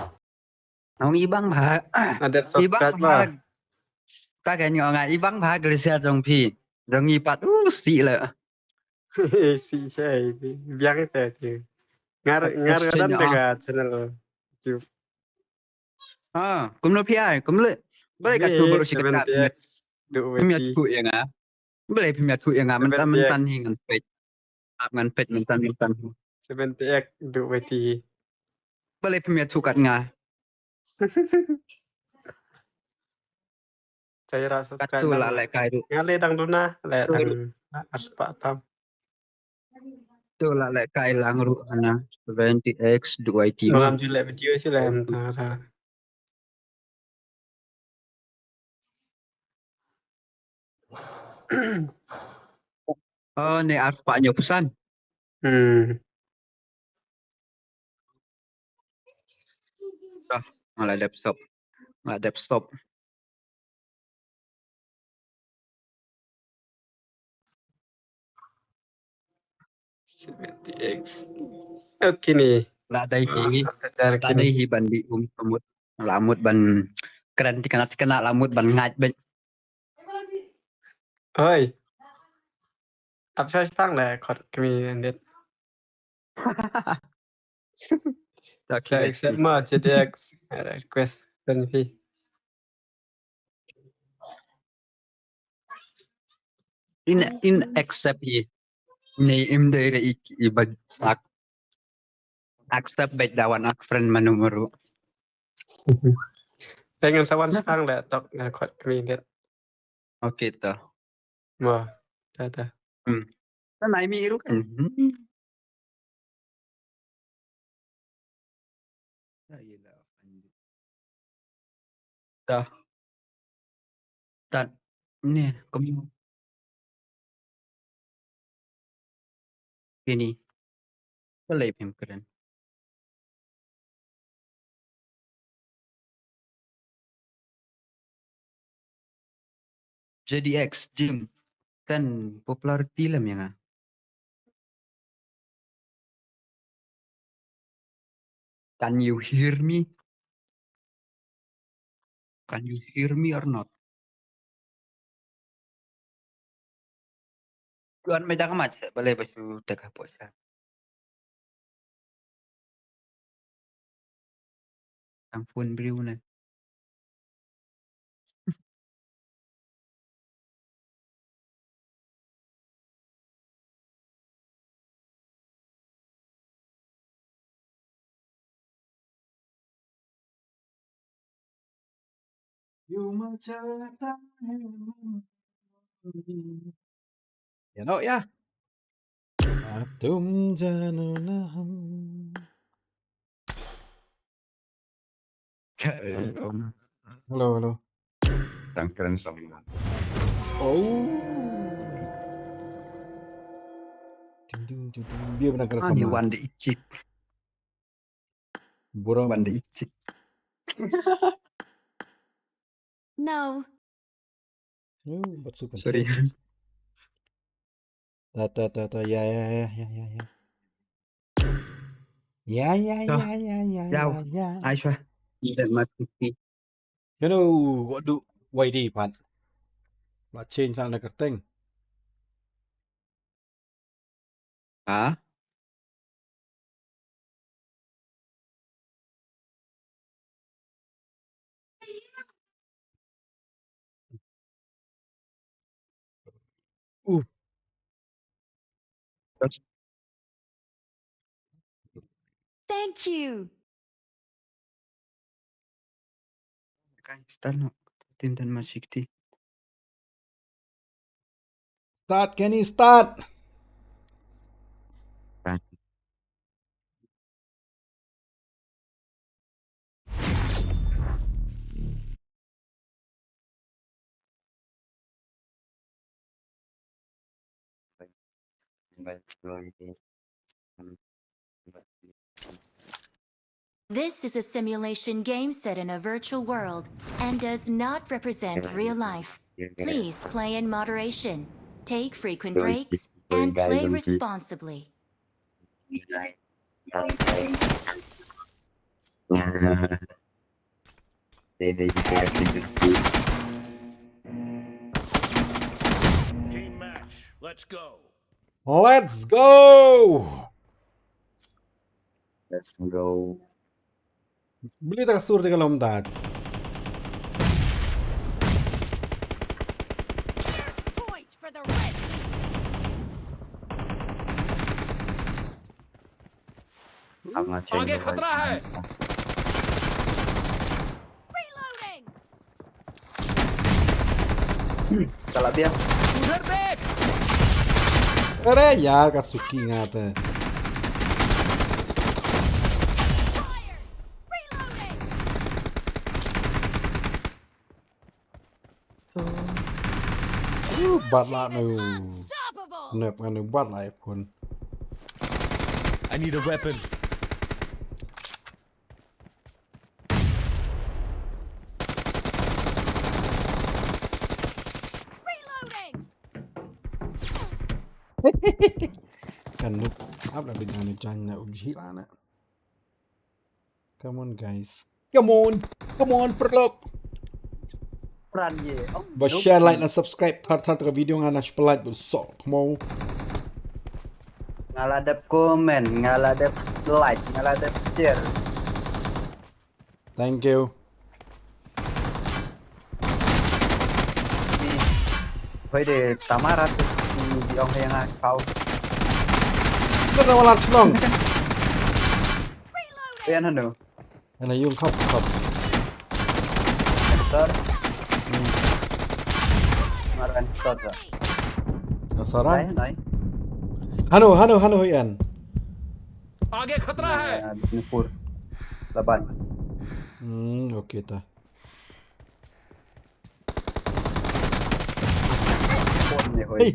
Ong ibang ba. Ada Ibang subscribe lah. Ba. Ta kan ngong ibang ba glacier jong phi. Jong i pat u si la. Si sai biang te ti. Ngar ngar Question dan ya. Tega channel YouTube. Ha, kumno phi ai, kumno. Balik ka tu baru sikit. Phi mat ku ya nga. Balik phi mat ku ya nga mentan mentan hi ngan pet. Ap ngan pet mentan mentan. Seventy ek du weti. Balik phi mat ku kat nga. Saya rasa Kat tu la leh kai tu. Ngali dang duna le dang aspa tam. Tu la leh kai lang ru ana seventy X du weti. Malam jule video sih le entara. Oh, ne aspa nyo pesan. Hmm. Dah, malah desktop. Malah desktop. Seventy X. Okay ni. La dei hi. La Kini. Dei hi ban di um samut. La mut ban kren ti kana ti kana la mut ban ngait ben. Oi. Ap shai tang le khot kami ndit. Accept ma J D X request friend phi. In in accept hi. Ni im dei re i i ba sak. Accept bad dawan ak friend manu maru. Pengen sawan sang le tok ngan khot kami ndit. Okay to. Mo. Ta ta. Hmm. Kan ai mi ru kan. Hmm. Ta. Tat. Ni, kami. Ini. Balai pem keren. J D X Jim. Kan popularity lam ya nga. Can you hear me? Can you hear me or not? Tuan mai dak mat se balai ba su tak apa sa. Tang phone briew na. You must have time. You know, yeah. Atum jano naham. Hello, hello. Tang kren sama. Oh. Ding ding ding ding. Biar benar kena sama. Wan de ichik. Burung. Wan de ichik. No. Oh, bat super. Sorry. Ta ta ta ta ya ya ya ya ya ya. Ya ya ya ya ya ya. Aisha. Ida mati. Kano wadu Y D pat. La change na kerteng. Ha? Uh. Thank you. Kan start no. Tindan masih ti. Start, Kenny, start. This is a simulation game set in a virtual world and does not represent real life. Please play in moderation, take frequent breaks, and play responsibly. Team match, let's go. Let's go. Let's go. Beli tak sur tiga lom tak. First point for the red team. आगे खतरा है। Reloading. Salah dia. User dead. अरे यार, का सुकी ना आता है। Reloading. Uh, bat la nu. Nep nganu bat la ipun. I need a weapon. Reloading. Kan nuk ap la bidang ni jan na uji la na. Come on, guys. Come on. Come on, perlok. Pran ye. Oh, ba share, like, na subscribe. Thar thar ka video nga na shpalait bu so. Come on. Nga la dep comment, nga la dep like, nga la dep share. Thank you. Hoi de tamara tu di ong yang kau. Kau dah malat senang. Yan hanu. Ana yung khop khop. Sir. Hmm. Maran sir. Saran. Nai, nai. Hanu, hanu, hanu yan. आगे खतरा है। Nupur. Laban. Hmm, okay ta. Phone ni hoi.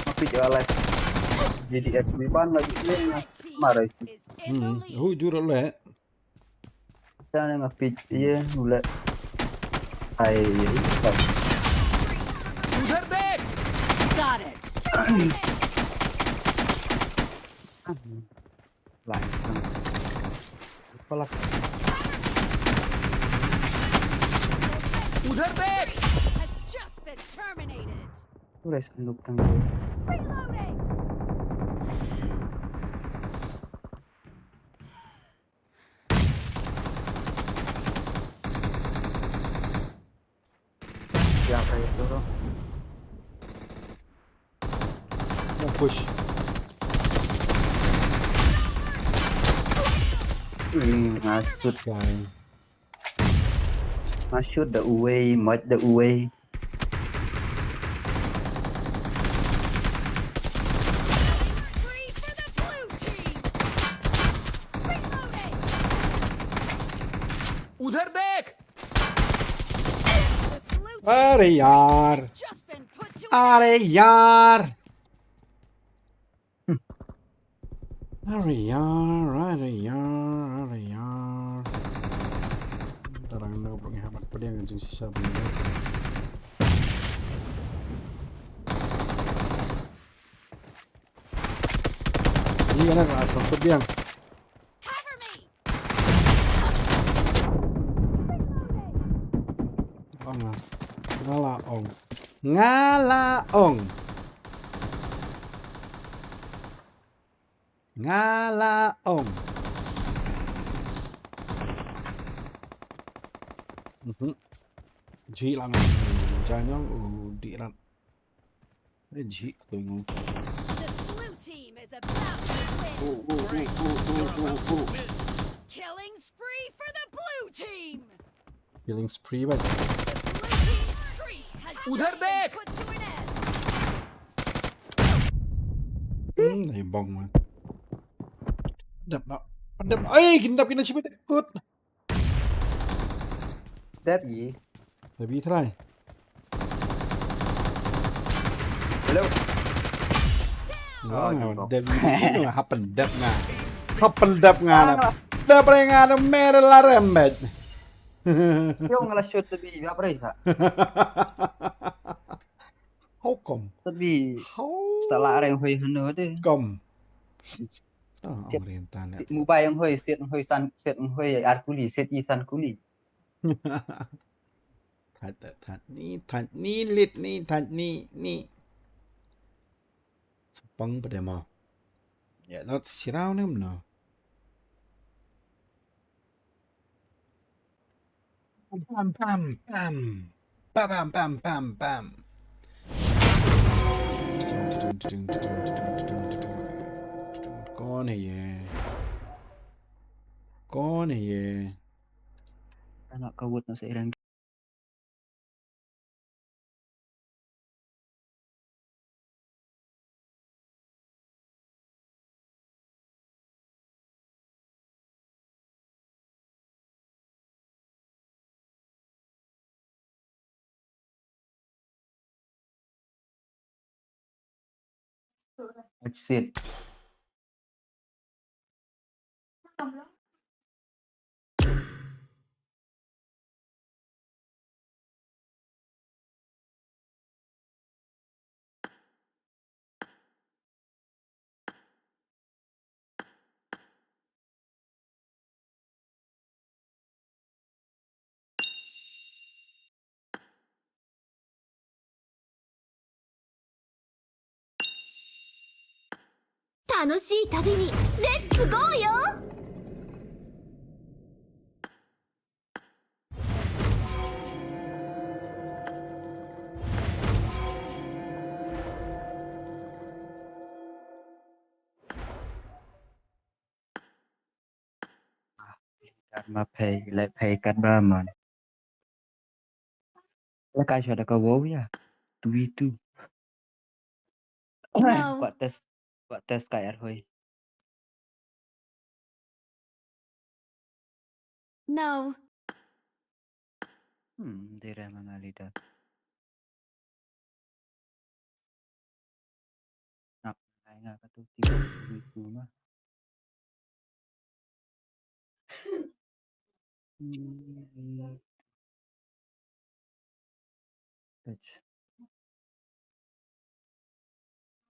Mapit ya lah. Jadi X ni ban lagi ni. Marai. Hmm, hu jur le. Sana mapit ye ule. Ai. Got it. Langsung. Kepala. उधर देख। Has just been terminated. Udah sanduk tangga. Reloading. Siapa itu, bro? Oh, push. Hmm, ngasut, guys. Ngasut the way, might the way. उधर देख। अरे यार। अरे यार। अरे यार, अरे यार, अरे यार। Tarang na pang hamat padiang jing sisa pang. Ni anak asal padiang. Ong ah. Nga la ong. Nga la ong. Nga la ong. Mhm. Ji lang. Janyong u di rat. Eh, ji ko ngo. The blue team is about to win. Oh, oh, oh, oh, oh, oh, oh. Killing spree for the blue team. Killing spree, bhai. The blue team's streak has उधर just been देख। Put to an end. Hmm, nahi bong, man. Dep na. Dep. Ai, kin dep kin na shibit kut. Dep yi. Dep yi try. Hello. Nga, oh, nga, jumpa. Dep yi. Nga happen dep nga. Happen dep nga na. Dep re nga na mere la rembet. Yo nga la shoot tabi, ba pre sa. How come? Tabi. How? Sa la reng hoi hano de. Come. Oh, siat, ong rim tan siat, mobile ong hoi, siat ong hoi san, siat ong hoi ar kuli, siat i san kuli. That, that, that, ni, that, ni, lit, ni, that, ni, ni. Sepang pada mo. Ya, lot sirau nem no. Pam, pam, pam, pam. Pam, pam, pam, pam, pam. कौन है ये? कौन है ये? Anak kawut na sa irang. Exit. 楽しい旅に、レッツゴーよ。 Karma pay, like pay kat ba man. Like I should go wow ya. Tui tu. No. Kuat test, kuat test kai ar hoi. No. Hmm, dere mana leader. Nak, ai nga ka tu tiba tu ma. Hmm. Touch.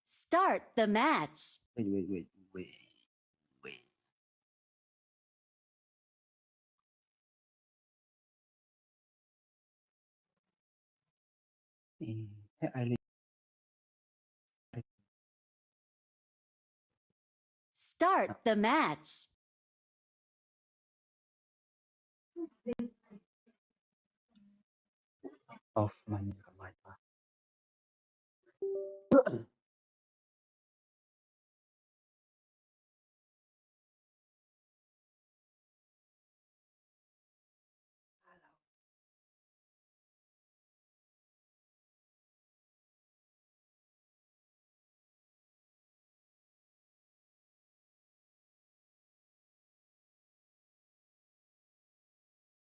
Start the match. Wait, wait, wait, wait, wait. Eh, eh, I like Start the match. Off man ka mic ba.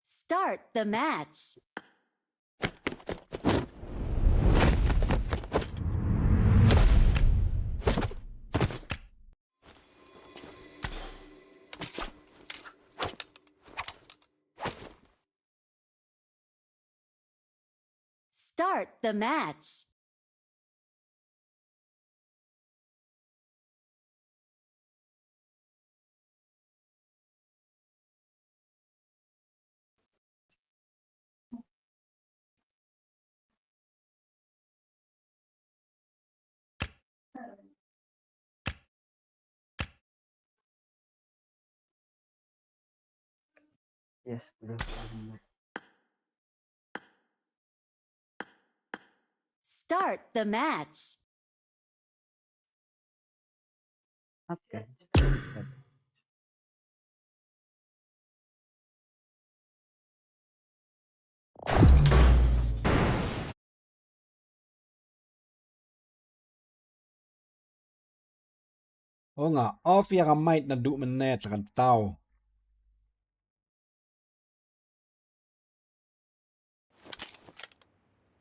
Start the match. Start the match. Yes, bro. Start the match. Okay. O nga off ïa ka mic naduh mynne, te kan tau.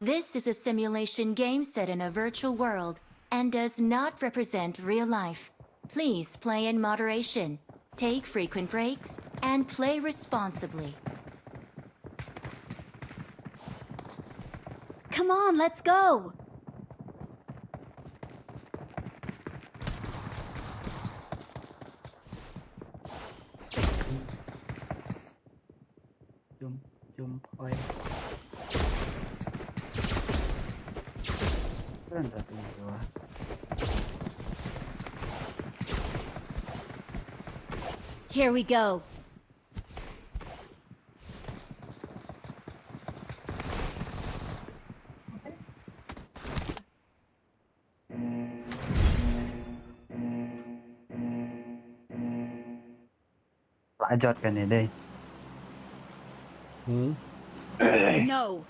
This is a simulation game set in a virtual world and does not represent real life. Please play in moderation, take frequent breaks, and play responsibly. Come on, let's go! Jump, jump, oi. Kren dah tu, ah. Here we go. La jot kane dei. Hmm. No.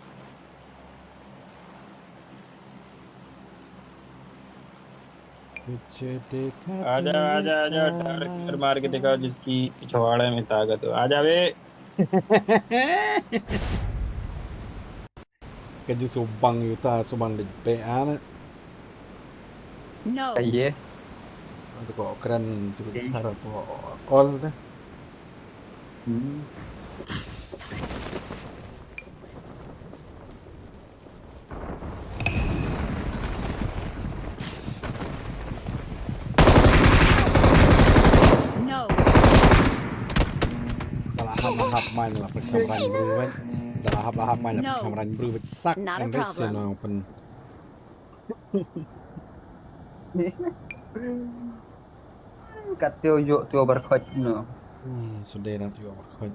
तुझे देखा आजा, आजा, आजा, डायरेक्टर मार के दिखाओ जिसकी पिछवाड़े में ताकत हो। आजा बे। Ka jingsubang ïa uta, subang leit beh ana. No. Aye. Atu ko kren tu. Aye. Harap ko ol te. Hmm. No. Da la hap, la hap main la pyrshang rang bru wet. Da la hap, la hap main la pyrshang rang bru wet sak. Not a problem. Em bes sino pen. Kat teo ïoh teo barkhoj no. Hmm, sudah dah teo barkhoj.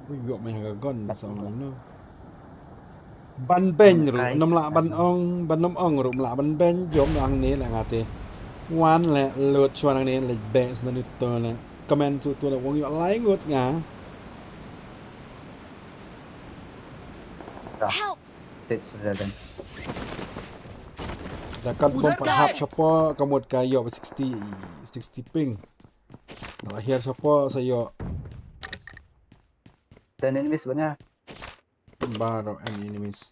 Ui, ïoh meh ka gun sa ong no. Ban beng ruh, nam lah ban ong, ban nam ong ruh, lah ban beng, jom lah hangne lah ngate. Wan le lut chuan hangne le beng sna nit to le. Comment su to le wong ïoh lai ngut nga. Help! Stage sudah dan. Da kat bom pa hap sapa ka mut ka ïoh sixty, sixty ping. Da la hiar sapa sa ïoh. Dan enemies banyak. Baroh an enemies.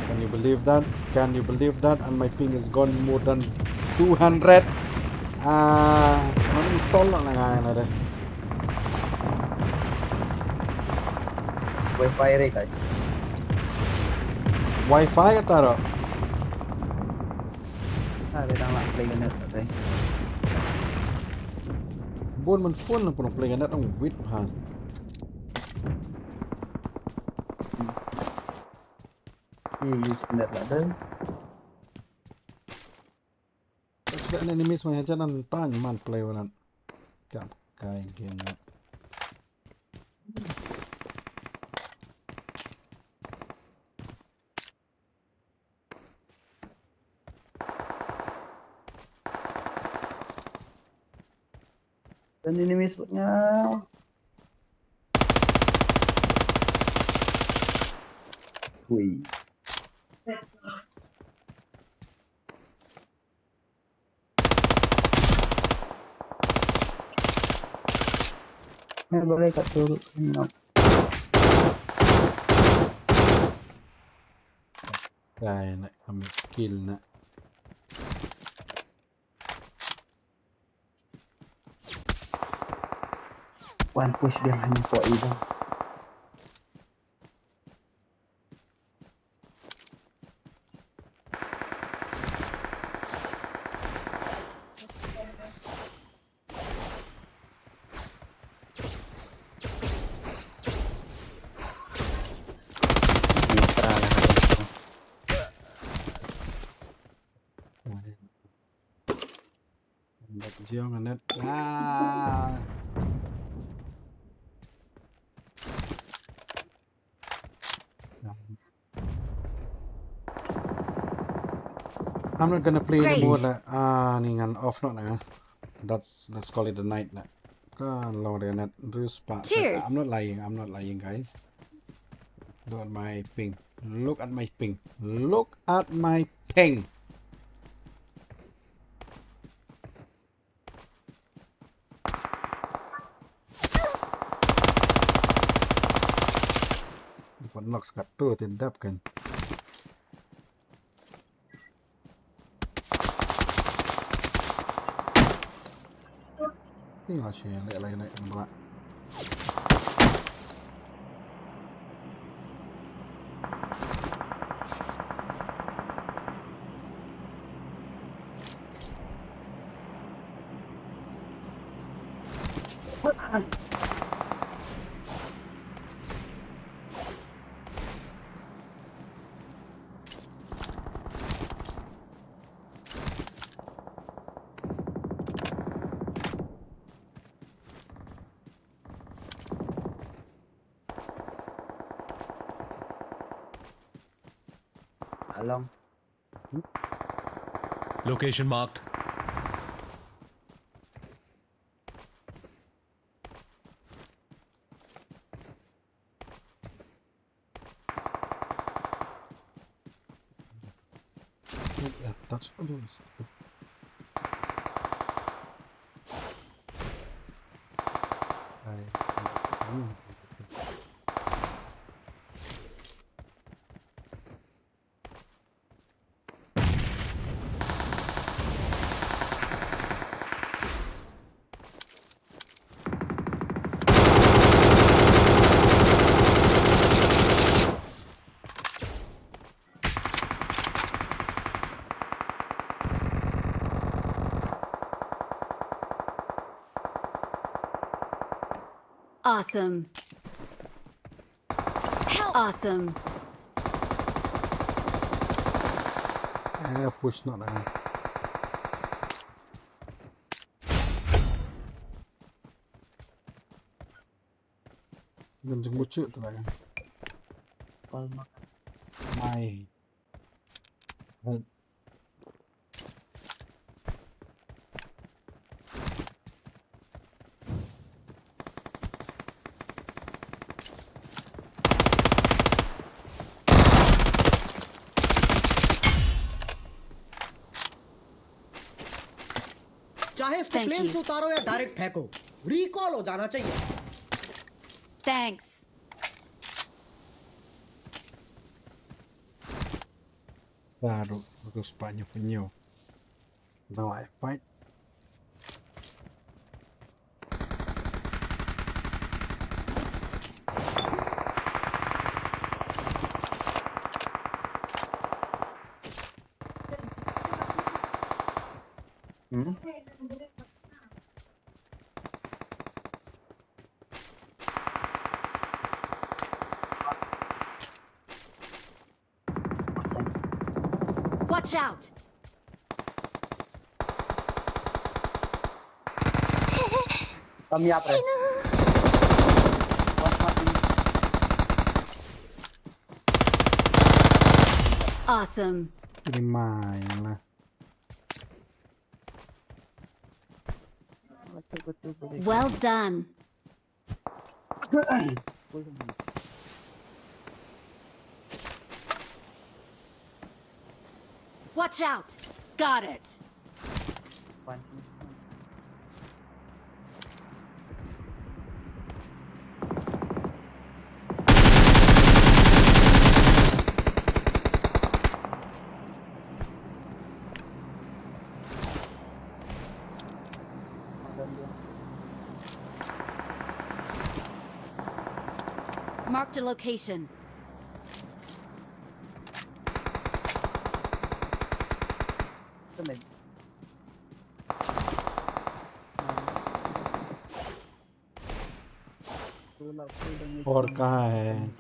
Can you believe that? Can you believe that? And my ping is gone more than two hundred. Ah, man install na nga na de. Wi-Fi re kai. Wi-Fi kata ro. Ah, re dang lah play net re. Bun man phone na pun play net ang wit ha. Hmm. Use net lah dei. An enemies mai hajan an tang man play wanan. Kap kai gen. Dan enemies buat nga. Hui. Ni boleh kat turun. Kai nak ambil kill nak. One push behind for Ivan. Jiong anet. Ah. I'm not gonna play anymore. Lah. Ah, ni ngan off not na. That's, let's call it a night na. Kan lo de net. Cheers. I'm not lying. I'm not lying, guys. Look at my ping. Look at my ping. Look at my ping. Pynlong skat tu tin dap kan. Ni lah sih, lek, lek, lek, nampak. Along. Location marked. Awesome. Help! Awesome. Eh, push noh na. Ngam jingmut shuh tu la. Palma. Mai. चाहे इसको Thank प्लेन you. से उतारो या डायरेक्ट फेंको, रिकॉल हो जाना चाहिए। Thanks. Baru terus banyak penyu. Dawa fight. Hmm? Watch out! Kami apa? Awesome. Ini main lah. Well done. Watch out! Got it! Marked a location. और कहाँ है?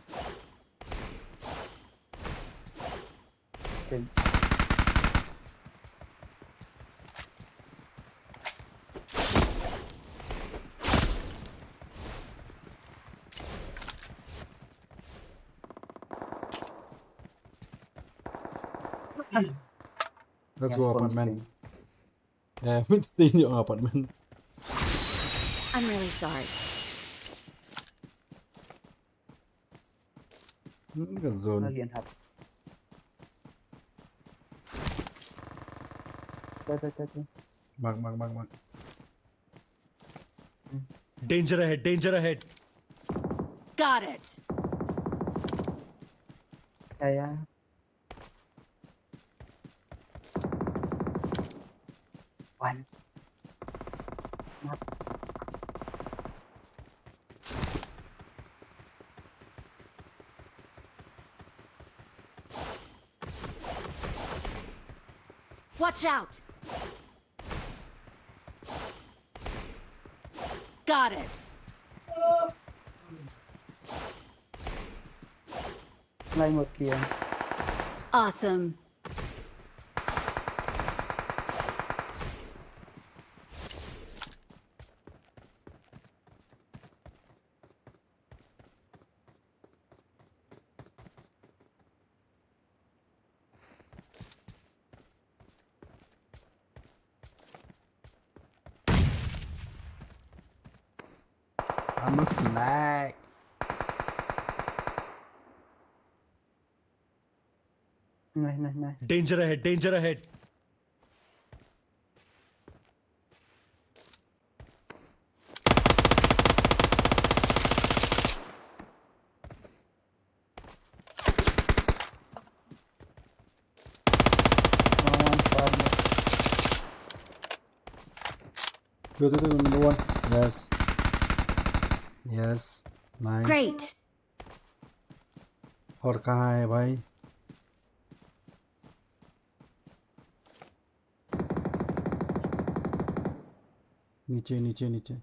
Let's go apartment. Yeah, mesti tunjuk apartment. I'm really sorry. Hmm, ka zone. Lagi hap. Tuh, tuh, tuh, tuh. Mark, mark, mark, mark. Danger ahead, danger ahead. Got it. Ya, ya. One. Watch out! Got it. Lai mot kiya. Awesome. I'm a snack. Nice, nice, nice. Danger ahead, danger ahead. Go to the number one. Yes. Yes. Nice. Great. और कहाँ है भाई? नीचे, नीचे, नीचे।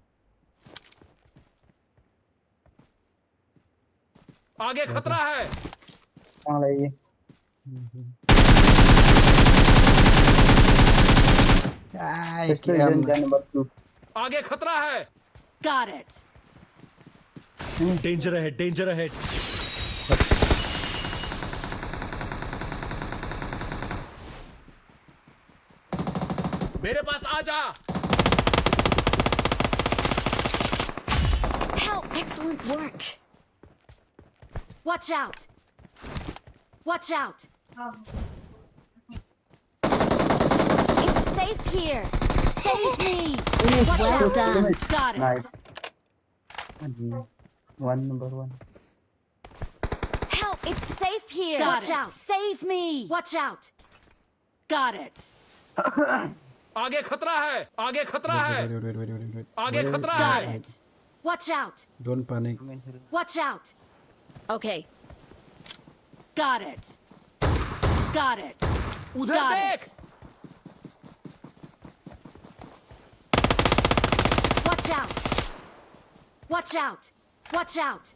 आगे खतरा है। Tang lai. Ai, Pistol kiam. Gun, gun number two. आगे खतरा है। Got it. Danger ahead, danger ahead. मेरे पास आ जा। Help! Excellent work. Watch out! Watch out! It's safe here. Save me. Watch Well out. done. Got it. Nice. One number one. Help! It's safe here. Watch out. Save me. Watch out. Got it. आगे खतरा है। आगे खतरा है। Wait, wait, wait, wait, wait, wait. आगे Wait, खतरा wait, Got है। wait. It. Watch out. Don't panic. Watch out. Okay. Got it. Got it. उधर Got देख। It. Watch out. Watch out. Watch out.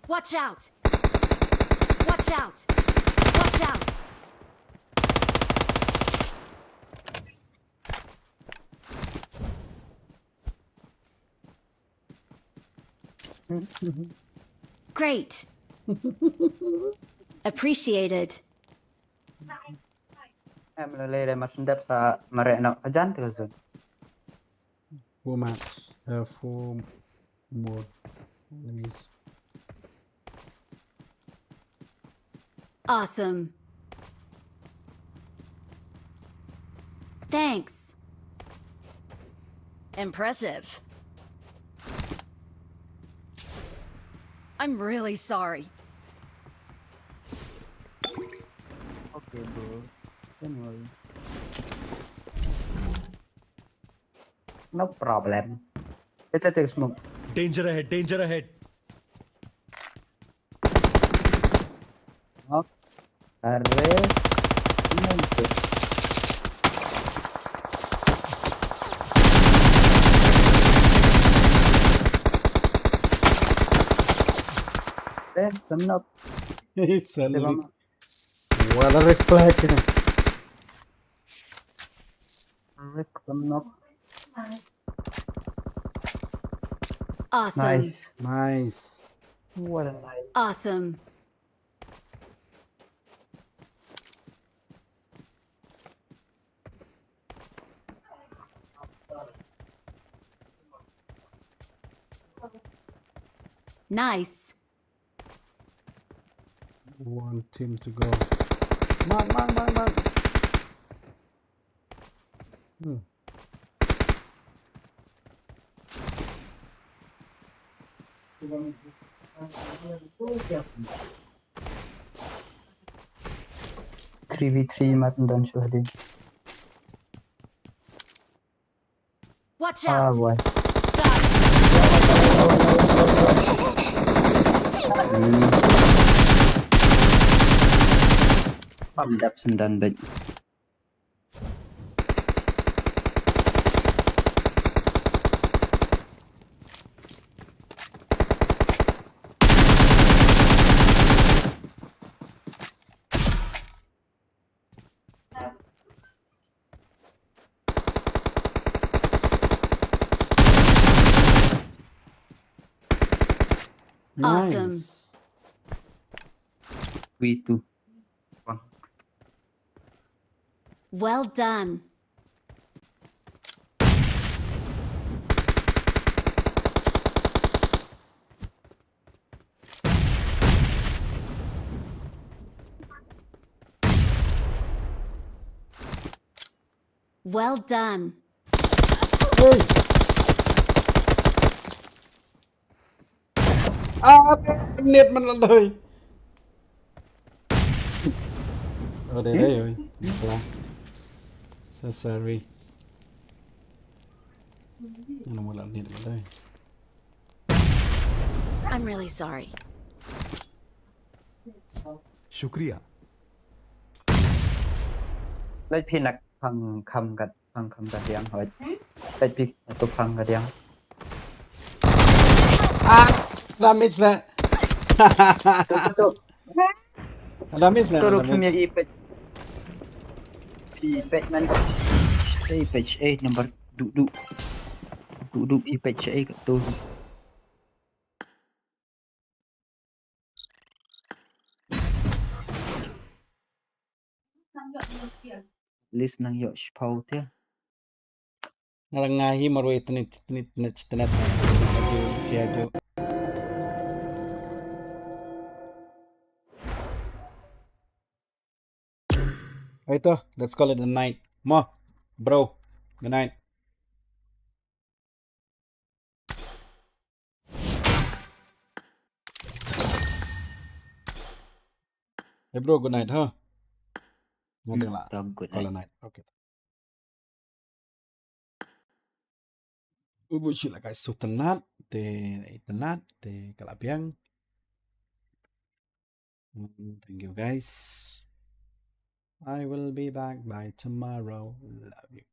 Watch out. Watch out. Watch out. Great. Appreciated. Em lo le mas ndep sa mare no ajan te zon. Four match. Uh, four more enemies. Awesome. Thanks. Impressive. I'm really sorry. Okay, bro. Don't worry. No problem. Kita take smoke. Danger ahead, danger ahead. Knock. Arre. Nanti. Eh, knock. It's a Dia lit. lama. What a reflect. Knock. Awesome. Nice. Nice. What a nice. Awesome. Nice. One team to go. Mark, mark, mark, mark. Hmm. Three v three mat dan shuh din. Watch Ah, out. boy. Got it. Pam dap sendan baik. Awesome. Nice. Three two. Well done. Well done. Hey. Ah, net man la doi. Oh, dei dei oi. Salah. So sorry. Ano mo lang net man doi. I'm really sorry. शुक्रिया। Lai phi nak phang kham kat phang kham kat diang hoi. Lai phi tu phang kat diang. Ah, damage that. Ada miss lah, ada miss. Phi peit man. Phi peit eh number du du. Du du phi peit eh kat tu. List nang yok shipau te. Nga la nga hi marwei tnit tnit tnit tnit. Aju sia aju. Aito, let's call it a night. Mo, bro, good night. Hey bro, good night, huh? Nga teng la. Good night. Okay. U bu shi la kai su tnat te, tnat te ka la biang. Mm, thank you guys. I will be back by tomorrow. Love you.